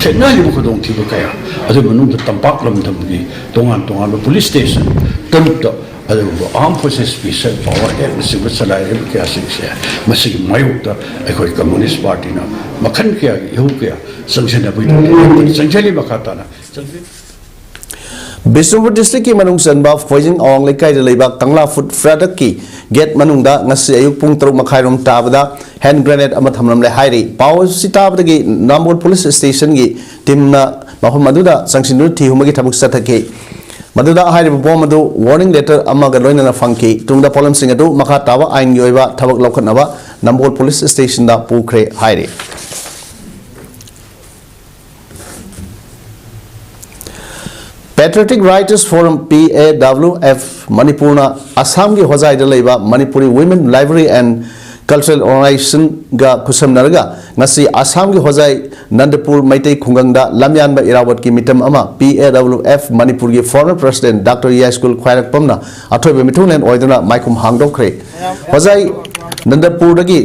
ꯊꯦꯡꯅꯔꯤꯕ ꯈꯨꯗꯣꯡꯊꯤꯕ ꯀꯌꯥ, ꯑꯗꯨ ꯃꯅꯨꯡꯗ ꯇꯝꯄꯥꯛ ꯂꯝꯗꯝꯒꯤ ꯇꯣꯉꯥꯟ ꯇꯣꯉꯥꯟꯕ ꯄꯨꯂꯤꯁ ꯁ꯭ꯇꯦꯁꯟ ꯇꯔꯨꯛꯇ ꯑꯗꯨꯒꯨꯝꯕ ꯑꯥꯔꯝ ꯐꯣꯔꯁꯦꯁ ꯄꯤꯁꯟ ꯄꯥꯋꯔ ꯑꯦꯛꯅꯆꯤꯡꯕ ꯆꯂꯥꯏꯔꯤꯕ ꯀꯌꯥꯁꯤꯡꯁꯦ, ꯃꯁꯤꯒꯤ ꯃꯥꯌꯣꯛꯇ ꯑꯩꯈꯣꯏ ꯀꯝꯃꯨꯅꯤꯁ ꯄꯥꯔꯇꯤꯅ ꯃꯈꯜ ꯀꯌꯥꯒꯤ ꯏꯍꯧ ꯀꯌꯥ ꯆꯪꯁꯤꯟꯅꯕꯒꯤꯗꯃꯛꯇ ꯆꯪꯁꯤꯜꯂꯤ꯫ ꯃꯈꯥ ꯇꯥꯅ ꯆꯪꯁꯤꯜꯂꯤ꯫ ꯕꯤꯁꯅꯨꯄꯨꯔ ꯗꯤꯁꯇ꯭ꯔꯤꯛꯀꯤ ꯃꯅꯨꯡ ꯆꯟꯕ ꯐꯣꯏꯖꯤꯡ ꯑꯋꯥꯡ ꯂꯩꯀꯥꯏꯗ ꯂꯩꯕ ꯀꯪꯂꯥ ꯐꯨꯗ ꯄ꯭ꯔꯗꯛꯀꯤ ꯒꯦꯠ ꯃꯅꯨꯡꯗ ꯉꯁꯤ ꯑꯌꯨꯛ ꯄꯨꯡ ꯇꯔꯨꯛ ꯃꯈꯥꯏꯔꯣꯝ ꯇꯥꯕꯗ ꯍꯦꯟ ꯒ꯭ꯔꯦꯅꯦꯗ ꯑꯃ ꯊꯝꯂꯝꯂꯦ ꯍꯥꯏꯔꯤ꯫ ꯄꯥꯎ ꯑꯁꯤ ꯇꯥꯕꯗꯒꯤ ꯅꯝꯕꯣꯜ ꯄꯨꯂꯤꯁ ꯁ꯭ꯇꯦꯁꯟꯒꯤ ꯇꯤꯝꯅ ꯃꯐꯝ ꯑꯗꯨꯗ ꯆꯪꯁꯤꯟꯗꯨꯅ ꯊꯤ ꯍꯨꯝꯕꯒꯤ ꯊꯕꯛ ꯆꯠꯊꯈꯤ꯫ ꯃꯗꯨꯗ ꯍꯥꯏꯔꯤꯕ ꯕꯣꯝ ꯑꯗꯨ ꯋꯥꯔꯅꯤꯡ ꯂꯦꯇꯔ ꯑꯃꯒ ꯂꯣꯏꯅꯅ ꯐꯪꯈꯤ꯫ ꯇꯨꯡꯗ ꯄꯣꯠꯂꯝꯁꯤꯡ ꯑꯗꯨ ꯃꯈꯥ ꯇꯥꯕ ꯑꯥꯏꯟꯒꯤ ꯑꯣꯏꯕ ꯊꯕꯛ ꯂꯧꯈꯠꯅꯕ ꯅꯝꯕꯣꯜ ꯄꯨꯂꯤꯁ ꯁ꯭ꯇꯦꯁꯟꯗ ꯄꯨꯈ꯭ꯔꯦ ꯍꯥꯏꯔꯤ꯫ Patriotic Writers Forum, P A W F, ꯃꯅꯤꯄꯨꯔꯅ ꯑꯁꯥꯝꯒꯤ ꯍꯣꯖꯥꯏꯗ ꯂꯩꯕ Manipuri Women Library and Cultural Organizationꯒ ꯈꯨꯠꯁꯝꯅꯔꯒ ꯉꯁꯤ ꯑꯁꯥꯝꯒꯤ ꯍꯣꯖꯥꯏ ꯅꯟꯗꯄꯨꯔ ꯃꯩꯇꯩ ꯈꯨꯡꯒꯪꯗ ꯂꯝꯌꯥꯟꯕ ꯏꯔꯥꯕꯣꯠꯀꯤ ꯃꯤꯇꯝ ꯑꯃ P A W F ꯃꯅꯤꯄꯨꯔꯒꯤ former president Doctor ꯌꯥꯏꯁ꯭ꯀꯨꯜ ꯈ꯭ꯋꯥꯏꯔꯥꯛꯄꯝꯅ ꯑꯊꯣꯏꯕ ꯃꯤꯊꯨꯡꯂꯦꯟ ꯑꯣꯏꯗꯨꯅ ꯃꯥꯏꯈꯨꯝ ꯍꯥꯡꯗꯣꯛꯈ꯭ꯔꯦ꯫ ꯍꯣꯖꯥꯏ ꯅꯟꯗꯄꯨꯔꯗꯒꯤ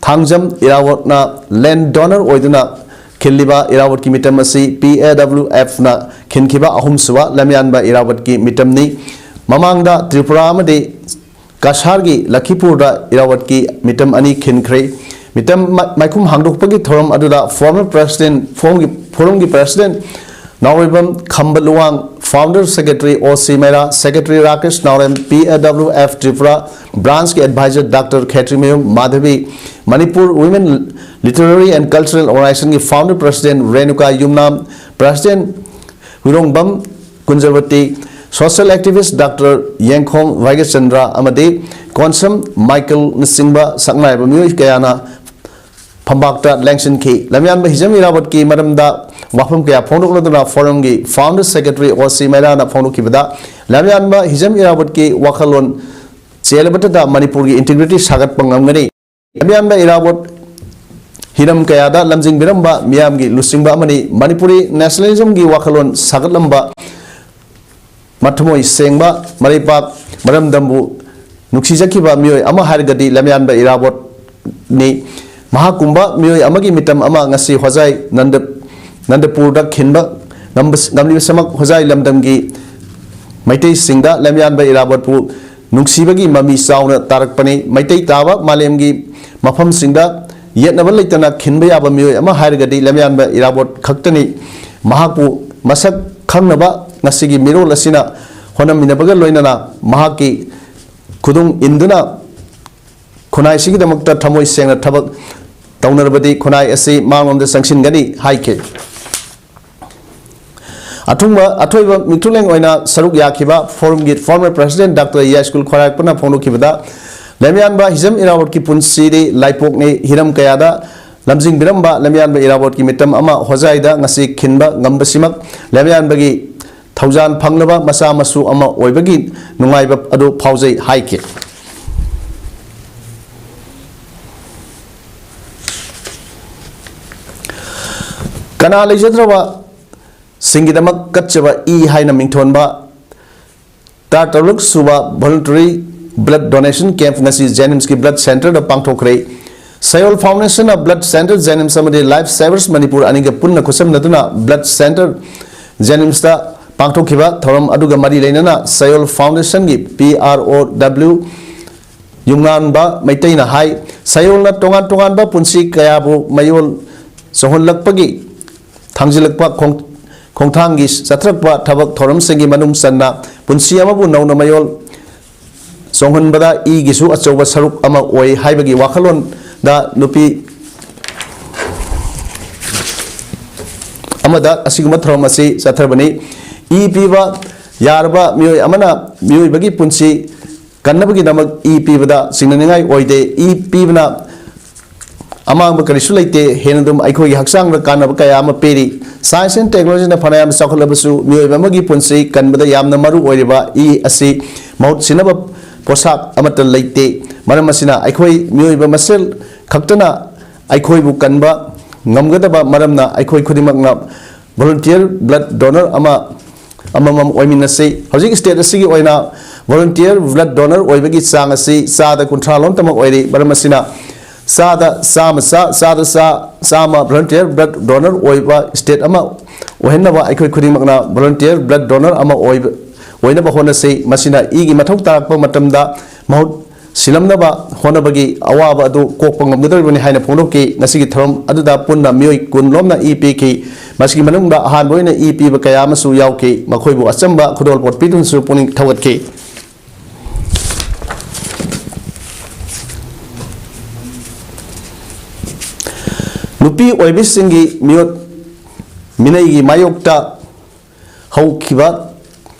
ꯊꯥꯡꯖꯝ ꯏꯔꯥꯕꯣꯠꯅ land donor ꯑꯣꯏꯗꯨꯅ ꯈꯤꯜꯂꯤꯕ ꯏꯔꯥꯕꯣꯠꯀꯤ ꯃꯤꯇꯝ ꯑꯁꯤ P A W Fꯅ ꯈꯤꯟꯈꯤꯕ ꯑꯍꯨꯝꯁꯨꯕ ꯂꯝꯌꯥꯟꯕ ꯏꯔꯥꯕꯣꯠꯀꯤ ꯃꯤꯇꯝꯅꯤ꯫ ꯃꯃꯥꯡꯗ ꯇ꯭ꯔꯤꯄꯨꯔꯥ ꯑꯃꯗꯤ ꯀꯁꯥꯔꯒꯤ ꯂꯈꯤꯄꯨꯔꯗ ꯏꯔꯥꯕꯣꯠꯀꯤ ꯃꯤꯇꯝ ꯑꯅꯤ ꯈꯤꯟꯈ꯭ꯔꯦ꯫ ꯃꯤꯇꯝ ꯃ-, ꯃꯥꯏꯈꯨꯝ ꯍꯥꯡꯗꯣꯛꯄꯒꯤ ꯊꯧꯔꯝ ꯑꯗꯨꯗ former president, forumꯒꯤ, forumꯒꯤ president ꯅꯥꯎꯔꯦꯝꯕꯝ ꯈꯝꯕ ꯂꯨꯋꯥꯡ, founder secretary ꯑꯣ ꯁꯤ ꯃꯩꯔꯥ, secretary Rakesh Naorem, P A W F Tripura branchꯀꯤ advisor Doctor Khetrimayum Madhabi, Manipur Women Literary and Cultural Organizationꯒꯤ founder president Renuka Yumnam, president ꯍꯨꯏꯔꯣꯡꯕꯝ ꯀꯨꯟꯖꯕꯇꯤ, social activist Doctor ꯌꯦꯡꯈꯣꯡ Bhagyachandra ꯑꯃꯗꯤ ꯀꯣꯟꯁꯝ ꯃꯥꯏꯀꯦꯜꯅꯆꯤꯡꯕ ꯁꯛꯅꯥꯏꯔꯕ ꯃꯤꯑꯣꯏ ꯀꯌꯥꯅ ꯐꯝꯄꯥꯛꯇ ꯂꯦꯡꯁꯤꯟꯈꯤ꯫ ꯂꯝꯌꯥꯟꯕ ꯍꯤꯖꯝ ꯏꯔꯥꯕꯣꯠꯀꯤ ꯃꯔꯝꯗ ꯋꯥꯐꯝ ꯀꯌꯥ ꯐꯣꯡꯗꯣꯛꯂꯗꯨꯅ forumꯒꯤ founder secretary ꯑꯣ ꯁꯤ ꯃꯩꯔꯥꯅ ꯐꯣꯡꯗꯣꯛꯈꯤꯕꯗ, ꯂꯝꯌꯥꯟꯕ ꯍꯤꯖꯝ ꯏꯔꯥꯕꯣꯠꯀꯤ ꯋꯥꯈꯜꯂꯣꯟ ꯆꯦꯜꯂꯕꯇꯗ ꯃꯅꯤꯄꯨꯔꯒꯤ integrity ꯁꯥꯒꯠꯄ ꯉꯝꯒꯅꯤ꯫ ꯂꯝꯌꯥꯟꯕ ꯏꯔꯥꯕꯣꯠ ꯍꯤꯔꯝ ꯀꯌꯥꯗ ꯂꯝꯖꯤꯡꯕꯤꯔꯝꯕ ꯃꯤꯌꯥꯝꯒꯤ ꯂꯨꯆꯤꯡꯕ ꯑꯃꯅꯤ꯫ ꯃꯅꯤꯄꯨꯔꯤ nationalismꯒꯤ ꯋꯥꯈꯜꯂꯣꯟ ꯁꯥꯒꯠꯂꯝꯕ, ꯃꯊꯃꯣꯏ ꯁꯦꯡꯕ, ꯃꯔꯩꯄꯥꯛ ꯃꯔꯝꯗꯝꯕꯨ ꯅꯨꯡꯁꯤꯖꯈꯤꯕ ꯃꯤꯑꯣꯏ ꯑꯃ ꯍꯥꯏꯔꯒꯗꯤ ꯂꯝꯌꯥꯟꯕ ꯏꯔꯥꯕꯣꯠ ꯅꯤ꯫ ꯃꯍꯥꯛꯀꯨꯝꯕ ꯃꯤꯑꯣꯏ ꯑꯃꯒꯤ ꯃꯤꯇꯝ ꯑꯃ ꯉꯁꯤ ꯍꯣꯖꯥꯏ ꯅꯟꯗ-, ꯅꯟꯗꯄꯨꯔꯗ ꯈꯤꯟꯕ ꯉꯝꯕ-, ꯉꯝꯂꯤꯕꯁꯤꯃꯛ ꯍꯣꯖꯥꯏ ꯂꯝꯗꯝꯒꯤ ꯃꯩꯇꯩꯁꯤꯡꯗ ꯂꯝꯌꯥꯟꯕ ꯏꯔꯥꯕꯣꯠꯄꯨ ꯅꯨꯡꯁꯤꯕꯒꯤ ꯃꯃꯤ ꯆꯥꯎꯅ ꯇꯥꯔꯛꯄꯅꯤ꯫ ꯃꯩꯇꯩ ꯇꯥꯕ ꯃꯥꯂꯦꯝꯒꯤ ꯃꯐꯝꯁꯤꯡꯗ ꯌꯦꯠꯅꯕ ꯂꯩꯇꯅ ꯈꯤꯟꯕ ꯌꯥꯕ ꯃꯤꯑꯣꯏ ꯑꯃ ꯍꯥꯏꯔꯒꯗꯤ ꯂꯝꯌꯥꯟꯕ ꯏꯔꯥꯕꯣꯠ ꯈꯛꯇꯅꯤ꯫ ꯃꯍꯥꯛꯄꯨ ꯃꯁꯛ ꯈꯪꯅꯕ ꯉꯁꯤꯒꯤ ꯃꯤꯔꯣꯜ ꯑꯁꯤꯅ ꯍꯣꯠꯅꯃꯤꯟꯅꯕꯒ ꯂꯣꯏꯅꯅ ꯃꯍꯥꯛꯀꯤ ꯈꯨꯗꯨꯡ ꯏꯟꯗꯨꯅ ꯈꯨꯟꯅꯥꯏꯁꯤꯒꯤꯗꯃꯛꯇ ꯊꯃꯣꯏ ꯁꯦꯡꯅ ꯊꯕꯛ ꯇꯧꯅꯔꯕꯗꯤ ꯈꯨꯟꯅꯥꯏ ꯑꯁꯤ ꯃꯥꯡꯂꯣꯝꯗ ꯆꯪꯁꯤꯟꯒꯅꯤ ꯍꯥꯏꯈꯤ꯫ ꯑꯊꯨꯡꯕ, ꯑꯊꯣꯏꯕ ꯃꯤꯊꯨꯂꯦꯡ ꯑꯣꯏꯅ ꯁꯔꯨꯛ ꯌꯥꯈꯤꯕ ꯐꯣꯔꯝꯒꯤ former president Doctor ꯌꯥꯏꯁ꯭ꯀꯨꯜ ꯈ꯭ꯋꯥꯏꯔꯥꯛꯄꯅ ꯐꯣꯡꯗꯣꯛꯈꯤꯕꯗ, ꯂꯝꯌꯥꯟꯕ ꯍꯤꯖꯝ ꯏꯔꯥꯕꯣꯠꯀꯤ ꯄꯨꯟꯁꯤꯗꯤ ꯂꯥꯏꯄꯣꯛꯅꯤ, ꯍꯤꯔꯝ ꯀꯌꯥꯗ ꯂꯝꯖꯤꯡꯕꯤꯔꯝꯕ ꯂꯝꯌꯥꯟꯕ ꯏꯔꯥꯕꯣꯠꯀꯤ ꯃꯤꯇꯝ ꯑꯃ ꯍꯣꯖꯥꯏꯗ ꯉꯁꯤ ꯈꯤꯟꯕ ꯉꯝꯕꯁꯤꯃꯛ ꯂꯝꯌꯥꯟꯕꯒꯤ ꯊꯧꯖꯥꯜ ꯐꯪꯂꯕ ꯃꯆꯥ ꯃꯁꯨ ꯑꯃ ꯑꯣꯏꯕꯒꯤ ꯅꯨꯡꯉꯥꯏꯕ ꯑꯗꯨ ꯐꯥꯎꯖꯩ ꯍꯥꯏꯈꯤ꯫ ꯀꯅꯥ ꯂꯩꯖꯗ꯭ꯔꯕ ꯁꯤꯡꯒꯤꯗꯃꯛ ꯀꯠꯆꯕ ꯏ ꯍꯥꯏꯅ ꯃꯤꯡꯊꯣꯟꯕ ꯇꯔꯥꯇꯔꯨꯛ ꯁꯨꯕ Voluntary Blood Donation Camp ꯉꯁꯤ JNIMSꯀꯤ Blood Centreꯗ ꯄꯥꯡꯊꯣꯛꯈ꯭ꯔꯦ꯫ ꯁꯌꯣꯜ Foundationꯅ Blood Centre JNIMS ꯑꯃꯗꯤ Life Savers ꯃꯅꯤꯄꯨꯔ ꯑꯅꯤꯒ ꯄꯨꯟꯅ ꯈꯨꯠꯁꯝꯅꯗꯨꯅ Blood Centre JNIMSꯇ ꯄꯥꯡꯊꯣꯛꯈꯤꯕ ꯊꯧꯔꯝ ꯑꯗꯨꯒ ꯃꯔꯤ ꯂꯩꯅꯅ ꯁꯌꯣꯜ Foundationꯒꯤ P R O W ꯌꯨꯝꯉꯥꯟꯕ ꯃꯩꯇꯩꯅ ꯍꯥꯏ, ꯁꯌꯣꯜꯅ ꯇꯣꯉꯥꯟ ꯇꯣꯉꯥꯟꯕ ꯄꯨꯟꯁꯤ ꯀꯌꯥꯕꯨ ꯃꯌꯣꯜ ꯆꯣꯡꯍꯜꯂꯛꯄꯒꯤ ꯊꯥꯡꯖꯤꯜꯂꯛꯄ ꯈꯣꯡ-, ꯈꯣꯡꯊꯥꯡꯒꯤ ꯆꯠꯊꯔꯛꯄ ꯊꯕꯛ ꯊꯧꯔꯝꯁꯤꯡꯒꯤ ꯃꯅꯨꯡ ꯆꯟꯅ ꯄꯨꯟꯁꯤ ꯑꯃꯕꯨ ꯅꯧꯅ ꯃꯌꯣꯜ ꯆꯣꯡꯍꯟꯕꯗ ꯏꯒꯤꯁꯨ ꯑꯆꯧꯕ ꯁꯔꯨꯛ ꯑꯃ ꯑꯣꯏ ꯍꯥꯏꯕꯒꯤ ꯋꯥꯈꯜꯂꯣꯟꯗ ꯅꯨꯄꯤ ꯑꯃꯗ ꯑꯁꯤꯒꯨꯝꯕ ꯊꯧꯔꯝ ꯑꯁꯤ ꯆꯠꯊꯕꯅꯤ꯫ ꯏ ꯄꯤꯕ ꯌꯥꯔꯕ ꯃꯤꯑꯣꯏ ꯑꯃꯅ ꯃꯤꯑꯣꯏꯕꯒꯤ ꯄꯨꯟꯁꯤ ꯀꯟꯅꯕꯒꯤꯗꯃꯛ ꯏ ꯄꯤꯕꯗ ꯆꯤꯡꯅꯅꯤꯡꯉꯥꯏ ꯑꯣꯏꯗꯦ꯫ ꯏ ꯄꯤꯕꯅ ꯑꯃꯥꯡꯕ ꯀꯔꯤꯁꯨ ꯂꯩꯇꯦ, ꯍꯦꯟꯅ ꯑꯗꯨꯝ ꯑꯩꯈꯣꯏꯒꯤ ꯍꯛꯆꯥꯡꯗ ꯀꯥꯟꯅꯕ ꯀꯌꯥ ꯑꯃ ꯄꯤꯔꯤ꯫ Science and technologyꯅ ꯐꯅꯌꯥꯝ ꯆꯥꯎꯈꯠꯂꯕꯁꯨ ꯃꯤꯑꯣꯏꯕ ꯑꯃꯒꯤ ꯄꯨꯟꯁꯤ ꯀꯟꯕꯗ ꯌꯥꯝꯅ ꯃꯔꯨ ꯑꯣꯏꯔꯤꯕ ꯏ ꯑꯁꯤ ꯃꯍꯨꯠ ꯁꯤꯟꯅꯕ ꯄꯣꯠꯁꯥꯛ ꯑꯃꯠꯇ ꯂꯩꯇꯦ꯫ ꯃꯔꯝ ꯑꯁꯤꯅ ꯑꯩꯈꯣꯏ ꯃꯤꯑꯣꯏꯕ ꯃꯁꯦꯜ ꯈꯛꯇꯅ ꯑꯩꯈꯣꯏꯕꯨ ꯀꯟꯕ ꯉꯝꯒꯗꯕ ꯃꯔꯝꯅ ꯑꯩꯈꯣꯏ ꯈꯨꯗꯤꯡꯃꯛꯅ volunteer blood donor ꯑꯃ ꯑꯃꯃꯝ ꯑꯣꯏꯃꯤꯟꯅꯁꯤ꯫ ꯍꯧꯖꯤꯛ state ꯑꯁꯤꯒꯤ ꯑꯣꯏꯅ volunteer blood donor ꯑꯣꯏꯕꯒꯤ ꯆꯥꯡ ꯑꯁꯤ ꯆꯥꯗ ꯀꯨꯟꯊ꯭ꯔꯥ ꯂꯣꯝꯇꯃꯛ ꯑꯣꯏꯔꯤ꯫ ꯃꯔꯝ ꯑꯁꯤꯅ ꯆꯥꯗ ꯆꯥꯝꯃ ꯆꯥ, ꯆꯥꯗ ꯆꯥ, ꯆꯥꯝꯃ volunteer blood donor ꯑꯣꯏꯕ state ꯑꯃ ꯑꯣꯏꯍꯟꯅꯕ ꯑꯩꯈꯣꯏ ꯈꯨꯗꯤꯡꯃꯛꯅ volunteer blood donor ꯑꯃ ꯑꯣꯏꯕ, ꯑꯣꯏꯅꯕ ꯍꯣꯠꯅꯁꯤ꯫ ꯃꯁꯤꯅ ꯏꯒꯤ ꯃꯊꯧ ꯇꯥꯔꯛꯄ ꯃꯇꯝꯗ ꯃꯍꯨꯠ ꯁꯤꯜꯂꯝꯅꯕ ꯍꯣꯠꯅꯕꯒꯤ ꯑꯋꯥꯕ ꯑꯗꯨ ꯀꯣꯛꯄ ꯉꯝꯒꯗꯧꯔꯤꯕꯅꯤ ꯍꯥꯏꯅ ꯐꯣꯡꯗꯣꯛꯈꯤ꯫ ꯉꯁꯤꯒꯤ ꯊꯧꯔꯝ ꯑꯗꯨꯗ ꯄꯨꯟꯅ ꯃꯤꯑꯣꯏ ꯀꯨꯟ ꯂꯣꯝꯅ ꯏ ꯄꯤꯈꯤ꯫ ꯃꯁꯤꯒꯤ ꯃꯅꯨꯡꯗ ꯑꯍꯥꯟꯕ ꯑꯣꯏꯅ ꯏ ꯄꯤꯕ ꯀꯌꯥ ꯑꯃꯁꯨ ꯌꯥꯎꯈꯤ꯫ ꯃꯈꯣꯏꯕꯨ ꯑꯆꯝꯕ ꯈꯨꯗꯣꯜꯄꯣꯠ ꯄꯤꯗꯨꯅꯁꯨ ꯄꯨꯛꯅꯤꯡ ꯊꯧꯒꯠꯈꯤ꯫ ꯅꯨꯄꯤ ꯑꯣꯏꯕꯤꯁꯤꯡꯒꯤ ꯃꯤꯑꯣꯠ ꯃꯤꯅꯩꯒꯤ ꯃꯥꯌꯣꯛꯇ ꯍꯧꯈꯤꯕ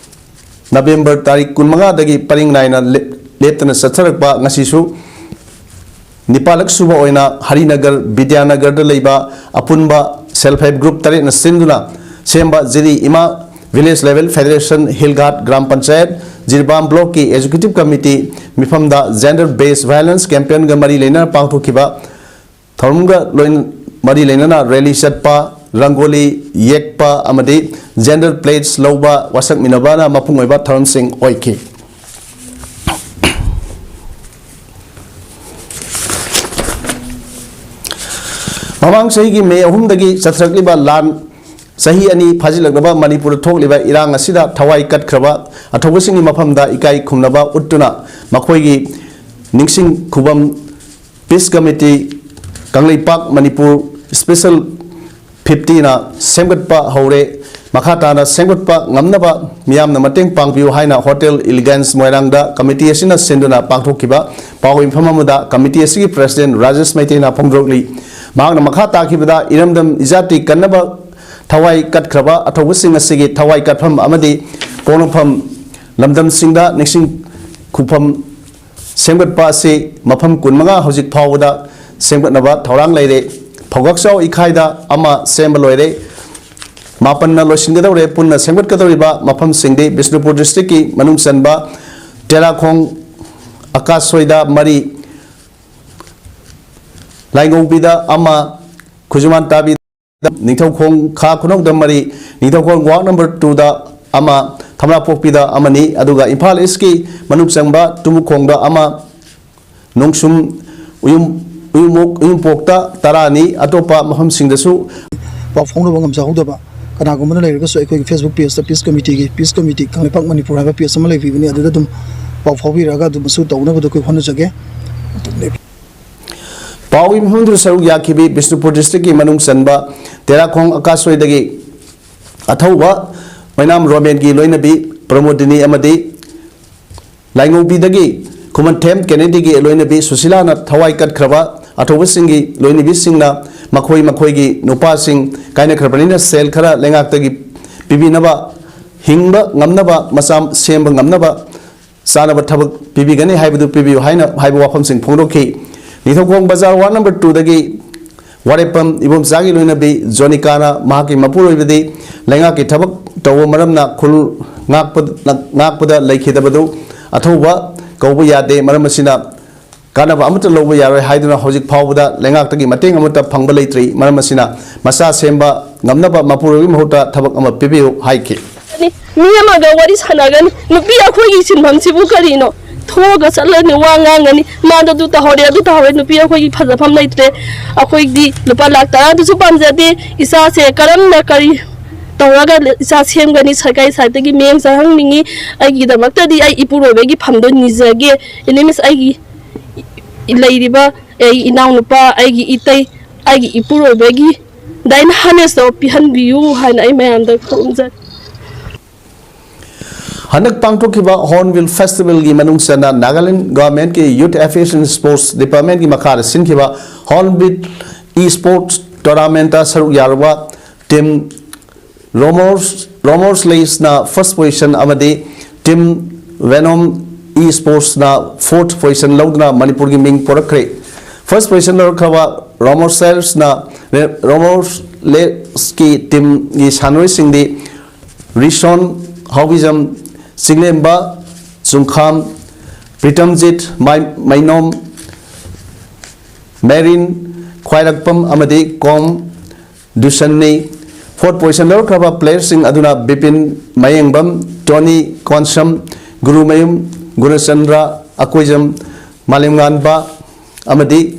ꯅꯕꯦꯝꯕꯔ ꯇꯥꯔꯤꯛ ꯀꯨꯟꯃꯉꯥꯗꯒꯤ ꯄꯔꯤꯡ ꯅꯥꯏꯅ ꯂꯦꯞ-, ꯂꯦꯞꯇꯅ ꯆꯠꯊꯔꯛꯄ ꯉꯁꯤꯁꯨ ꯅꯤꯄꯥꯜꯂꯛ ꯁꯨꯕ ꯑꯣꯏꯅ ꯍꯔꯤꯅꯒꯔ ꯕꯤꯗ꯭ꯌꯥꯅꯒꯔꯗ ꯂꯩꯕ ꯑꯄꯨꯟꯕ self help group ꯇꯔꯦꯠꯅ ꯁꯤꯟꯗꯨꯅ ꯁꯦꯝꯕ ꯖꯤꯔꯤ ꯏꯃꯥ village level federation, Hilghat Gram Panchayat, Jiribam blockꯀꯤ executive committee ꯃꯤꯐꯝꯗ gender based violence campaignꯒ ꯃꯔꯤ ꯂꯩꯅꯅ ꯄꯥꯡꯊꯣꯛꯈꯤꯕ ꯊꯧꯔꯝꯒ ꯂꯣꯏꯅ ꯃꯔꯤ ꯂꯩꯅꯅ rally ꯆꯠꯄ, ꯔꯪꯒꯣꯂꯤ ꯌꯦꯛꯄ ꯑꯃꯗꯤ gender pledge ꯂꯧꯕ ꯋꯥꯁꯛꯃꯤꯟꯅꯕꯅ ꯃꯄꯨꯡ ꯑꯣꯏꯕ ꯊꯧꯔꯝꯁꯤꯡ ꯑꯣꯏꯈꯤ꯫ ꯃꯃꯥꯡ ꯆꯍꯤꯒꯤ ꯃꯦ ꯑꯍꯨꯝꯗꯒꯤ ꯆꯠꯊꯔꯛꯂꯤꯕ ꯂꯥꯟ ꯆꯍꯤ ꯑꯅꯤ ꯐꯥꯖꯤꯜꯂꯛꯂꯕ ꯃꯅꯤꯄꯨꯔꯗ ꯊꯣꯛꯂꯤꯕ ꯏꯔꯥꯡ ꯑꯁꯤꯗ ꯊꯋꯥꯏ ꯀꯠꯈ꯭ꯔꯕ ꯑꯊꯧꯕꯁꯤꯡꯒꯤ ꯃꯐꯝꯗ ꯏꯀꯥꯏ ꯈꯨꯝꯅꯕ ꯎꯠꯇꯨꯅ ꯃꯈꯣꯏꯒꯤ ꯅꯤꯡꯁꯤꯡ ꯈꯨꯕꯝ Peace Committee, Kangleipak Manipur special fiftyꯅ ꯁꯦꯝꯒꯠꯄ ꯍꯧꯔꯦ꯫ ꯃꯈꯥ ꯇꯥꯅ ꯁꯦꯝꯒꯠꯄ ꯉꯝꯅꯕ ꯃꯤꯌꯥꯝꯅ ꯃꯇꯦꯡ ꯄꯥꯡꯕꯤꯌꯨ ꯍꯥꯏꯅ Hotel Elegance ꯃꯣꯏꯔꯥꯡꯗ committee ꯑꯁꯤꯅ ꯁꯤꯟꯗꯨꯅ ꯄꯥꯡꯊꯣꯛꯈꯤꯕ ꯄꯥꯎ ꯃꯤꯐꯝ ꯑꯃꯗ committee ꯑꯁꯤꯒꯤ president ꯔꯥꯖꯦꯁ ꯃꯩꯇꯩꯅ ꯐꯣꯡꯗꯣꯔꯛꯂꯤ꯫ ꯃꯍꯥꯛꯅ ꯃꯈꯥ ꯇꯥꯈꯤꯕꯗ ꯏꯔꯝꯗꯝ ꯏꯖꯥꯇꯤ ꯀꯟꯅꯕ ꯊꯋꯥꯏ ꯀꯠꯈ꯭ꯔꯕ ꯑꯊꯧꯕꯁꯤꯡ ꯑꯁꯤꯒꯤ ꯊꯋꯥꯏ ꯀꯠꯐꯝ ꯑꯃꯗꯤ ꯄꯣꯛꯅꯐꯝ ꯂꯝꯗꯝꯁꯤꯡꯗ ꯅꯤꯡꯁꯤꯡ ꯈꯨꯐꯝ ꯁꯦꯝꯒꯠꯄ ꯑꯁꯤ ꯃꯐꯝ ꯀꯨꯟꯃꯉꯥ ꯍꯧꯖꯤꯛ ꯐꯥꯎꯕꯗ ꯁꯦꯝꯒꯠꯅꯕ ꯊꯧꯔꯥꯡ ꯂꯩꯔꯦ꯫ ꯐꯧꯒꯥꯛꯆꯥꯎ ꯏꯈꯥꯏꯗ ꯑꯃ ꯁꯦꯝꯕ ꯂꯣꯏꯔꯦ꯫ ꯃꯥꯄꯟꯅ ꯂꯣꯏꯁꯤꯟꯒꯗꯧꯔꯦ꯫ ꯄꯨꯟꯅ ꯁꯦꯝꯒꯠꯀꯗꯧꯔꯤꯕ ꯃꯐꯝꯁꯤꯡꯗꯤ ꯕꯤꯁꯅꯨꯄꯨꯔ districtꯀꯤ ꯃꯅꯨꯡ ꯆꯟꯕ ꯇꯦꯔꯥꯈꯣꯡ ꯑꯀꯥꯁꯣꯏꯗ ꯃꯔꯤ, ꯂꯥꯏꯉꯧꯕꯤꯗ ꯑꯃ, ꯈꯨꯖꯨꯃꯥꯟ ꯇꯥꯕꯤ ꯅꯤꯡꯊꯧꯈꯣꯡ ꯈꯥ ꯈꯨꯅꯧꯗ ꯃꯔꯤ, ꯅꯤꯡꯊꯧꯈꯣꯡ ward number twoꯗ ꯑꯃ, ꯊꯝꯅꯥꯄꯣꯛꯄꯤꯗ ꯑꯃꯅꯤ, ꯑꯗꯨꯒ ꯏꯝꯐꯥꯜ Eastꯀꯤ ꯃꯅꯨꯡ ꯆꯪꯕ ꯇꯨꯃꯨꯈꯣꯡꯗ ꯑꯃ, ꯅꯣꯡꯁꯨꯝ ꯎꯌꯨꯝ ꯎꯌꯨꯝ-, ꯎꯌꯨꯝꯄꯣꯛꯇ ꯇꯔꯥꯅꯤ, ꯑꯇꯣꯞꯄ ꯃꯐꯝꯁꯤꯡꯗꯁꯨ ꯄꯥꯎ ꯐꯥꯎꯅꯕ ꯉꯝꯖꯍꯧꯗꯕ ꯀꯅꯥꯒꯨꯝꯕꯅ ꯂꯩꯔꯒꯁꯨ ꯑꯩꯈꯣꯏꯒꯤ Facebook pageꯇ Peace Committeeꯒꯤ Peace Committee Kangleipak Manipur ꯍꯥꯏꯕ page ꯑꯃ ꯂꯩꯕꯤꯕꯅꯤ, ꯑꯗꯨꯗ ꯑꯗꯨꯝ ꯄꯥꯎ ꯐꯥꯎꯕꯤꯔꯛꯑꯒ ꯑꯗꯨꯃꯁꯨ ꯇꯧꯅꯕꯗꯣ ꯑꯩꯈꯣꯏ ꯍꯣꯠꯅꯖꯒꯦ꯫ ꯄꯥꯎꯒꯤ ꯃꯤꯐꯝꯗꯨꯗ ꯁꯔꯨꯛ ꯌꯥꯈꯤꯕꯤ ꯕꯤꯁꯅꯨꯄꯨꯔ districtꯀꯤ ꯃꯅꯨꯡ ꯆꯟꯕ ꯇꯦꯔꯥꯈꯣꯡ ꯑꯀꯥꯁꯣꯏꯗꯒꯤ ꯑꯊꯧꯕ ꯑꯣꯏꯅꯥꯝ ꯔꯣꯃꯦꯟꯒꯤ ꯂꯣꯏꯅꯕꯤ ꯄ꯭ꯔꯃꯣꯗꯤꯅꯤ ꯑꯃꯗꯤ ꯂꯥꯏꯉꯧꯕꯤꯗꯒꯤ ꯈꯨꯃꯟꯊꯦꯝ ꯀꯦꯅꯦꯗꯤꯒꯤ ꯂꯣꯏꯅꯕꯤ ꯁꯨꯁꯤꯂꯥꯅ ꯊꯋꯥꯏ ꯀꯠꯈ꯭ꯔꯕ ꯑꯊꯧꯕꯁꯤꯡꯒꯤ ꯂꯣꯏꯅꯕꯤꯁꯤꯡꯅ ꯃꯈꯣꯏ ꯃꯈꯣꯏꯒꯤ ꯅꯨꯄꯥꯁꯤꯡ ꯀꯥꯏꯅꯈ꯭ꯔꯕꯅꯤꯅ ꯁꯦꯜ ꯈꯔ ꯂꯩꯉꯥꯛꯇꯒꯤ ꯄꯤꯕꯤꯅꯕ, ꯍꯤꯡꯕ ꯉꯝꯅꯕ, ꯃꯆꯥ ꯁꯦꯝꯕ ꯉꯝꯅꯕ, ꯆꯥꯅꯕ ꯊꯕꯛ ꯄꯤꯕꯤꯒꯅꯤ ꯍꯥꯏꯕꯗꯨ ꯄꯤꯕꯤꯌꯨ ꯍꯥꯏꯅ ꯍꯥꯏꯕ ꯋꯥꯐꯝꯁꯤꯡ ꯐꯣꯡꯗꯣꯛꯈꯤ꯫ ꯅꯤꯡꯊꯧꯈꯣꯡ ꯕꯖꯥꯔ ward number twoꯗꯒꯤ ꯋꯥꯔꯦꯞꯐꯝ ꯏꯕꯣꯝꯆꯥꯒꯤ ꯂꯣꯏꯅꯕꯤ ꯖꯣꯅꯤꯀꯥꯅ ꯃꯍꯥꯛꯀꯤ ꯃꯄꯨꯔꯣꯏꯕꯗꯤ ꯂꯩꯉꯥꯛꯀꯤ ꯊꯕꯛ ꯇꯧꯕ ꯃꯔꯝꯅ ꯈꯨꯜ ꯉꯥꯛꯄ-, ꯉꯥꯛꯄꯗ ꯂꯩꯈꯤꯗꯕꯗꯨ ꯑꯊꯧꯕ ꯀꯧꯕ ꯌꯥꯗꯦ, ꯃꯔꯝ ꯑꯁꯤꯅ ꯀꯥꯟꯅꯕ ꯑꯃꯠꯇ ꯂꯧꯕ ꯌꯥꯔꯣꯏ ꯍꯥꯏꯗꯨꯅ ꯍꯧꯖꯤꯛ ꯐꯥꯎꯕꯗ ꯂꯩꯉꯥꯛꯇꯒꯤ ꯃꯇꯦꯡ ꯑꯃꯠꯇ ꯐꯪꯕ ꯂꯩꯇ꯭ꯔꯤ, ꯃꯔꯝ ꯑꯁꯤꯅ ꯃꯆꯥ ꯁꯦꯝꯕ ꯉꯝꯅꯕ ꯃꯄꯨꯔꯣꯏꯕꯒꯤ ꯃꯍꯨꯠꯇ ꯊꯕꯛ ꯑꯃ ꯄꯤꯕꯤꯌꯨ ꯍꯥꯏꯈꯤ꯫ ꯃꯤ ꯑꯃꯒ ꯋꯥꯔꯤ ꯁꯥꯟꯅꯒꯅꯤ, ꯅꯨꯄꯤ ꯑꯩꯈꯣꯏꯒꯤ ꯁꯤꯟꯐꯝꯁꯤꯕꯨ ꯀꯔꯤꯅꯣ? ꯊꯣꯛꯑꯒ ꯆꯠꯂꯅꯤ, ꯋꯥ ꯉꯥꯡꯒꯅꯤ, ꯃꯥꯗ ꯑꯗꯨ ꯇꯧꯍꯧꯔꯦ, ꯑꯗꯨ ꯇꯧꯍꯧꯔꯦ, ꯅꯨꯄꯤ ꯑꯩꯈꯣꯏꯒꯤ ꯐꯖꯐꯝ ꯂꯩꯇ꯭ꯔꯦ, ꯑꯩꯈꯣꯏꯗꯤ ꯂꯨꯄꯥ ꯂꯥꯛ ꯇꯔꯥꯗꯨꯁꯨ ꯄꯥꯝꯖꯗꯦ, ꯏꯆꯥꯁꯦ ꯀꯔꯝꯅ ꯀꯔꯤ ꯇꯧꯔꯒ ꯏꯆꯥ ꯁꯦꯝꯒꯅꯤ, ꯁꯔꯀꯥꯔꯒꯤ ꯁꯥꯏꯠꯇꯒꯤ ꯃꯤꯠꯌꯦꯡ ꯆꯪꯍꯟꯅꯤꯡꯉꯤ꯫ ꯑꯩꯒꯤꯗꯃꯛꯇꯗꯤ ꯑꯩ ꯏꯄꯨꯔꯣꯏꯕꯒꯤ ꯐꯝꯗꯣ ꯅꯤꯖꯒꯦ꯫ Anyways, ꯑꯩꯒꯤ ꯂꯩꯔꯤꯕ ꯑꯩ ꯏꯅꯥꯎꯅꯨꯄꯥ, ꯑꯩꯒꯤ ꯏꯇꯩ, ꯑꯩꯒꯤ ꯏꯄꯨꯔꯣꯏꯕꯒꯤ ꯗꯥꯏꯅ ꯍꯥꯅꯦꯁꯇꯣ ꯄꯤꯍꯟꯕꯤꯌꯨ ꯍꯥꯏꯅ ꯑꯩ ꯃꯌꯥꯝꯗ ꯈꯨꯔꯨꯝꯖꯔꯤ꯫ ꯍꯟꯗꯛ ꯄꯥꯡꯊꯣꯛꯈꯤꯕ Hornbill Festivalꯒꯤ ꯃꯅꯨꯡ ꯆꯟꯅ Nagaland Governmentꯀꯤ Youth Affairs and Sports Departmentꯀꯤ ꯃꯈꯥꯗ ꯁꯤꯟꯈꯤꯕ Hornbill Esports Tournamentꯇ ꯁꯔꯨꯛ ꯌꯥꯔꯨꯕ team Romors, Romors Laceꯅ first position ꯑꯃꯗꯤ team Venom Esportsꯅ fourth position ꯂꯧꯗꯨꯅ ꯃꯅꯤꯄꯨꯔꯒꯤ ꯃꯤꯡ ꯄꯨꯔꯛꯈ꯭ꯔꯦ꯫ First position ꯂꯧꯔꯛꯈ꯭ꯔꯕ Romors Laceꯅ, Romors Laceꯀꯤ teamꯒꯤ ꯁꯥꯟꯅꯔꯣꯏꯁꯤꯡꯗꯤ ꯔꯤꯁꯣꯟ ꯍꯥꯎꯕꯤꯖꯝ, ꯆꯤꯡꯂꯦꯝꯕ ꯆꯨꯡꯈꯥꯝ, ꯄ꯭ꯔꯤꯇꯝꯖꯤꯠ ꯃꯥꯏ-, ꯃꯩꯅꯣꯝ, ꯃꯦꯔꯤꯟ ꯈ꯭ꯋꯥꯏꯔꯛꯄꯝ ꯑꯃꯗꯤ ꯀꯣꯝ ꯗꯨꯁꯟꯅꯤ꯫ Fourth position ꯂꯧꯔꯛꯈ꯭ꯔꯕ playerꯁꯤꯡ ꯑꯗꯨꯅ ꯕꯤꯄꯤꯟ ꯃꯌꯦꯡꯕꯝ, ꯇꯣꯅꯤ ꯀꯣꯟꯁꯝ, ꯒꯨꯔꯨꯃꯌꯨꯝ ꯒꯨꯔꯆꯟꯗ꯭ꯔ, ꯑꯀꯣꯏꯖꯝ ꯃꯥꯂꯦꯝꯉꯥꯟꯕ ꯑꯃꯗꯤ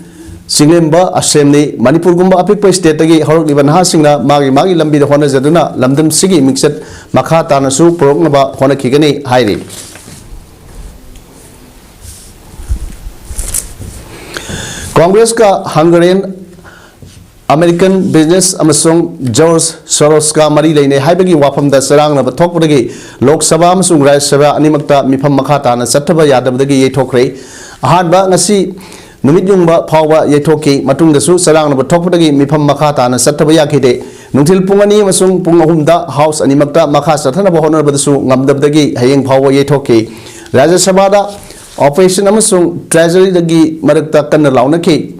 ꯆꯤꯡꯂꯦꯝꯕ ꯑꯁꯦꯝꯅꯤ꯫ ꯃꯅꯤꯄꯨꯔꯒꯨꯝꯕ ꯑꯄꯤꯛꯄ stateꯇꯒꯤ ꯍꯧꯔꯛꯂꯤꯕ ꯅꯍꯥꯁꯤꯡꯅ ꯃꯥꯒꯤ ꯃꯥꯒꯤ ꯂꯝꯕꯤꯗ ꯍꯣꯠꯅꯖꯗꯨꯅ ꯂꯝꯗꯝꯁꯤꯒꯤ ꯃꯤꯡꯆꯠ ꯃꯈꯥ ꯇꯥꯅꯁꯨ ꯄꯨꯔꯛꯅꯕ ꯍꯣꯠꯅꯈꯤꯒꯅꯤ ꯍꯥꯏꯔꯤ꯫ ꯀꯣꯡꯒ꯭ꯔꯦꯁꯀ Hungarian American business ꯑꯃꯁꯨꯡ George Sorosꯀ ꯃꯔꯤ ꯂꯩꯅꯩ ꯍꯥꯏꯕꯒꯤ ꯋꯥꯐꯝꯗ ꯆꯔꯥꯡꯅꯕ ꯊꯣꯛꯄꯗꯒꯤ ꯂꯣꯛ ꯁꯚꯥ ꯑꯃꯁꯨꯡ ꯔꯥꯖ꯭ꯌ ꯁꯚꯥ ꯑꯅꯤꯃꯛꯇ ꯃꯤꯐꯝ ꯃꯈꯥ ꯇꯥꯅ ꯆꯠꯊꯕ ꯌꯥꯗꯕꯗꯒꯤ ꯌꯩꯊꯣꯛꯈ꯭ꯔꯦ꯫ ꯑꯍꯥꯟꯕ ꯉꯁꯤ ꯅꯨꯃꯤꯠ ꯌꯨꯡꯕ ꯐꯥꯎꯕ ꯌꯩꯊꯣꯛꯈꯤ꯫ ꯃꯇꯨꯡꯗꯁꯨ ꯆꯔꯥꯡꯅꯕ ꯊꯣꯛꯄꯗꯒꯤ ꯃꯤꯐꯝ ꯃꯈꯥ ꯇꯥꯅ ꯆꯠꯊꯕ ꯌꯥꯈꯤꯗꯦ꯫ ꯅꯨꯡꯊꯤꯜ ꯄꯨꯡ ꯑꯅꯤ ꯑꯃꯁꯨꯡ ꯄꯨꯡ ꯑꯍꯨꯝꯗ House ꯑꯅꯤꯃꯛꯇ ꯃꯈꯥ ꯆꯠꯊꯅꯕ ꯍꯣꯠꯅꯕꯗꯁꯨ ꯉꯝꯗꯕꯗꯒꯤ ꯍꯌꯦꯡ ꯐꯥꯎꯕ ꯌꯩꯊꯣꯛꯈꯤ꯫ ꯔꯥꯖ꯭ꯌ ꯁꯚꯥꯗ Opposition ꯑꯃꯁꯨꯡ Treasuryꯗꯒꯤ ꯃꯔꯛꯇ ꯀꯟꯅ ꯂꯥꯎꯅꯈꯤ꯫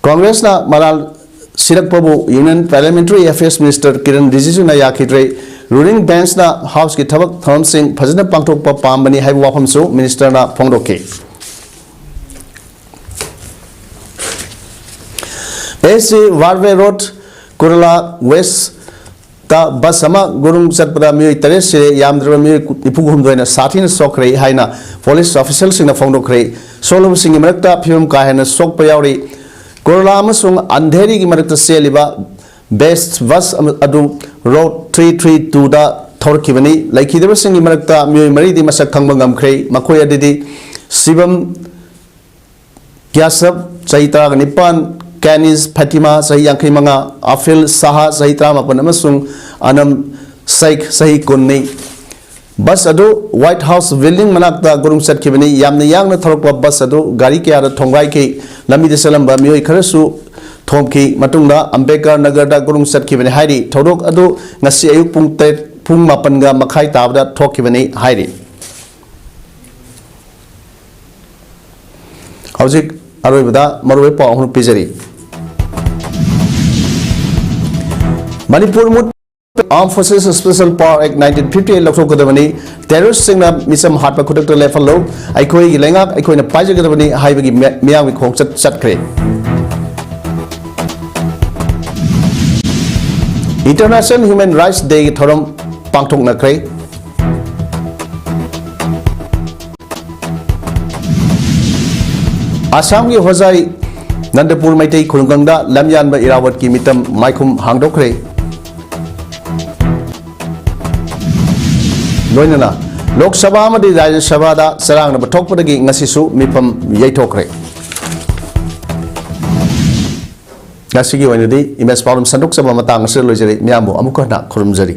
ꯀꯣꯡꯒ꯭ꯔꯦꯁꯅ ꯃꯔꯥꯜ ꯁꯤꯔꯛꯄꯕꯨ Union Parliamentary Affairs Minister Kiran ꯔꯤꯖꯤꯖꯨꯅ ꯌꯥꯈꯤꯗ꯭ꯔꯦ꯫ Ruling benchꯅ Houseꯀꯤ ꯊꯕꯛ ꯊꯧꯔꯝꯁꯤꯡ ꯐꯖꯅ ꯄꯥꯡꯊꯣꯛꯄ ꯄꯥꯝꯕꯅꯤ ꯍꯥꯏꯕ ꯋꯥꯐꯝꯁꯨ Ministerꯅ ꯐꯣꯡꯗꯣꯛꯈꯤ꯫ S C Warve road, Kurla west bus ꯑꯃ ꯒꯨꯔꯨꯡ ꯆꯠꯄꯗ ꯃꯤꯑꯣꯏ ꯇꯔꯦꯠ ꯁꯤꯔꯦ, ꯌꯥꯝꯗ꯭ꯔꯕ ꯃꯤꯑꯣꯏ ꯅꯤꯐꯨ ꯍꯨꯝꯗꯣꯏꯅ ꯁꯥꯊꯤꯅ ꯁꯣꯛꯈ꯭ꯔꯦ ꯍꯥꯏꯅ ꯄꯨꯂꯤꯁ ꯑꯣꯐꯤꯁꯤꯌꯦꯜꯁꯤꯡꯅ ꯐꯣꯡꯗꯣꯛꯈ꯭ꯔꯦ꯫ ꯁꯣꯛꯂꯕꯁꯤꯡꯒꯤ ꯃꯔꯛꯇ ꯐꯤꯕꯝ ꯀꯥ ꯍꯦꯟꯅ ꯁꯣꯛꯄ ꯌꯥꯎꯔꯤ꯫ ꯀꯨꯔꯂꯥ ꯑꯃꯁꯨꯡ ꯑꯟꯙꯦꯔꯤꯒꯤ ꯃꯔꯛꯇ ꯆꯦꯜꯂꯤꯕ ꯕꯦꯁ ꯕꯁ ꯑꯃ-, ꯑꯗꯨ ꯔꯣꯗ ꯊ꯭ꯔꯤ ꯊ꯭ꯔꯤ ꯇꯨꯗ ꯊꯧꯔꯛꯈꯤꯕꯅꯤ꯫ ꯂꯩꯈꯤꯗꯕꯁꯤꯡꯒꯤ ꯃꯔꯛꯇ ꯃꯤꯑꯣꯏ ꯃꯔꯤꯗꯤ ꯃꯁꯛ ꯈꯪꯕ ꯉꯝꯈ꯭ꯔꯦ꯫ ꯃꯈꯣꯏ ꯑꯗꯨꯗꯤ ꯁꯤꯕꯝ ꯒ꯭ꯌꯥꯁꯞ, ꯆꯍꯤ ꯇꯔꯥꯒ ꯅꯤꯄꯥꯟ, ꯀꯦꯅꯤꯁ ꯐꯥꯇꯤꯃꯥ, ꯆꯍꯤ ꯌꯥꯡꯈꯩ ꯃꯉꯥ, ꯑꯐꯤꯜ ꯁꯥꯍꯥ, ꯆꯍꯤ ꯇꯔꯥꯃꯥꯄꯟ, ꯑꯃꯁꯨꯡ ꯑꯅꯝ ꯁꯦꯈ, ꯆꯍꯤ ꯀꯨꯟꯅꯤ꯫ ꯕꯁ ꯑꯗꯨ White House building ꯃꯅꯥꯛꯇ ꯒꯨꯔꯨꯡ ꯆꯠꯈꯤꯕꯅꯤ꯫ ꯌꯥꯝꯅ ꯌꯥꯡꯅ ꯊꯧꯔꯛꯄ ꯕꯁ ꯑꯗꯨ ꯒꯥꯔꯤ ꯀꯌꯥꯗ ꯊꯣꯝꯒꯥꯏꯈꯤ꯫ ꯂꯝꯕꯤꯗ ꯆꯠꯂꯝꯕ ꯃꯤꯑꯣꯏ ꯈꯔꯁꯨ ꯊꯣꯝꯈꯤ꯫ ꯃꯇꯨꯡꯗ ꯑꯝꯕꯦꯗꯀꯔ ꯅꯒꯔꯗ ꯒꯨꯔꯨꯡ ꯆꯠꯈꯤꯕꯅꯤ ꯍꯥꯏꯔꯤ꯫ ꯊꯧꯗꯣꯛ ꯑꯗꯨ ꯉꯁꯤ ꯑꯌꯨꯛ ꯄꯨꯡ ꯇꯔꯦꯠ, ꯄꯨꯡ ꯃꯥꯄꯟꯒ ꯃꯈꯥꯏ ꯇꯥꯕꯗ ꯊꯣꯛꯈꯤꯕꯅꯤ ꯍꯥꯏꯔꯤ꯫ ꯍꯧꯖꯤꯛ ꯑꯔꯣꯏꯕꯗ ꯃꯔꯨꯑꯣꯏꯕ ꯄꯥꯎ ꯑꯍꯨꯝ ꯄꯤꯖꯔꯤ꯫ ꯃꯅꯤꯄꯨꯔ ꯃꯨꯠ Armed Forces Special Power Act nineteen fifty eight ꯂꯧꯊꯣꯛꯀꯗꯕꯅꯤ꯫ ꯇꯦꯔꯣꯔꯤꯁꯁꯤꯡꯅ ꯃꯤꯆꯝ ꯍꯥꯠꯄ ꯈꯨꯗꯛꯇ ꯂꯦꯞꯍꯜꯂꯨ꯫ ꯑꯩꯈꯣꯏꯒꯤ ꯂꯩꯉꯥꯛ ꯑꯩꯈꯣꯏꯅ ꯄꯥꯏꯖꯒꯗꯕꯅꯤ ꯍꯥꯏꯕꯒꯤ ꯃꯤ-, ꯃꯤꯌꯥꯝꯒꯤ ꯈꯣꯡꯆꯠ ꯆꯠꯈ꯭ꯔꯦ꯫ International Human Rights Day ꯒꯤ ꯊꯧꯔꯝ ꯄꯥꯡꯊꯣꯛꯅꯈ꯭ꯔꯦ꯫ ꯑꯁꯥꯝꯒꯤ ꯍꯣꯖꯥꯏ ꯅꯟꯗꯄꯨꯔ ꯃꯩꯇꯩ ꯈꯨꯡꯒꯪꯗ ꯂꯝꯌꯥꯟꯕ ꯏꯔꯥꯋꯠꯀꯤ ꯃꯤꯇꯝ ꯃꯥꯏꯈꯨꯝ ꯍꯥꯡꯗꯣꯛꯈ꯭ꯔꯦ꯫ ꯂꯣꯏꯅꯅ ꯂꯣꯛ ꯁꯚꯥ ꯑꯃꯗꯤ ꯔꯥꯖ꯭ꯌ ꯁꯚꯥꯗ ꯆꯔꯥꯡꯅꯕ ꯊꯣꯛꯄꯗꯒꯤ ꯉꯁꯤꯁꯨ ꯃꯤꯐꯝ ꯌꯩꯊꯣꯛꯈ꯭ꯔꯦ꯫ ꯉꯁꯤꯒꯤ ꯑꯣꯏꯅꯗꯤ ꯏꯃꯦꯖ ꯄꯥꯎꯗꯝ ꯁꯟꯗꯣꯛꯆꯕ ꯃꯇꯥꯡ ꯑꯁꯤꯗ ꯂꯣꯏꯖꯔꯦ꯫ ꯃꯤꯌꯥꯝꯕꯨ ꯑꯃꯨꯛꯀ ꯍꯟꯅ ꯈꯨꯔꯨꯝꯖꯔꯤ꯫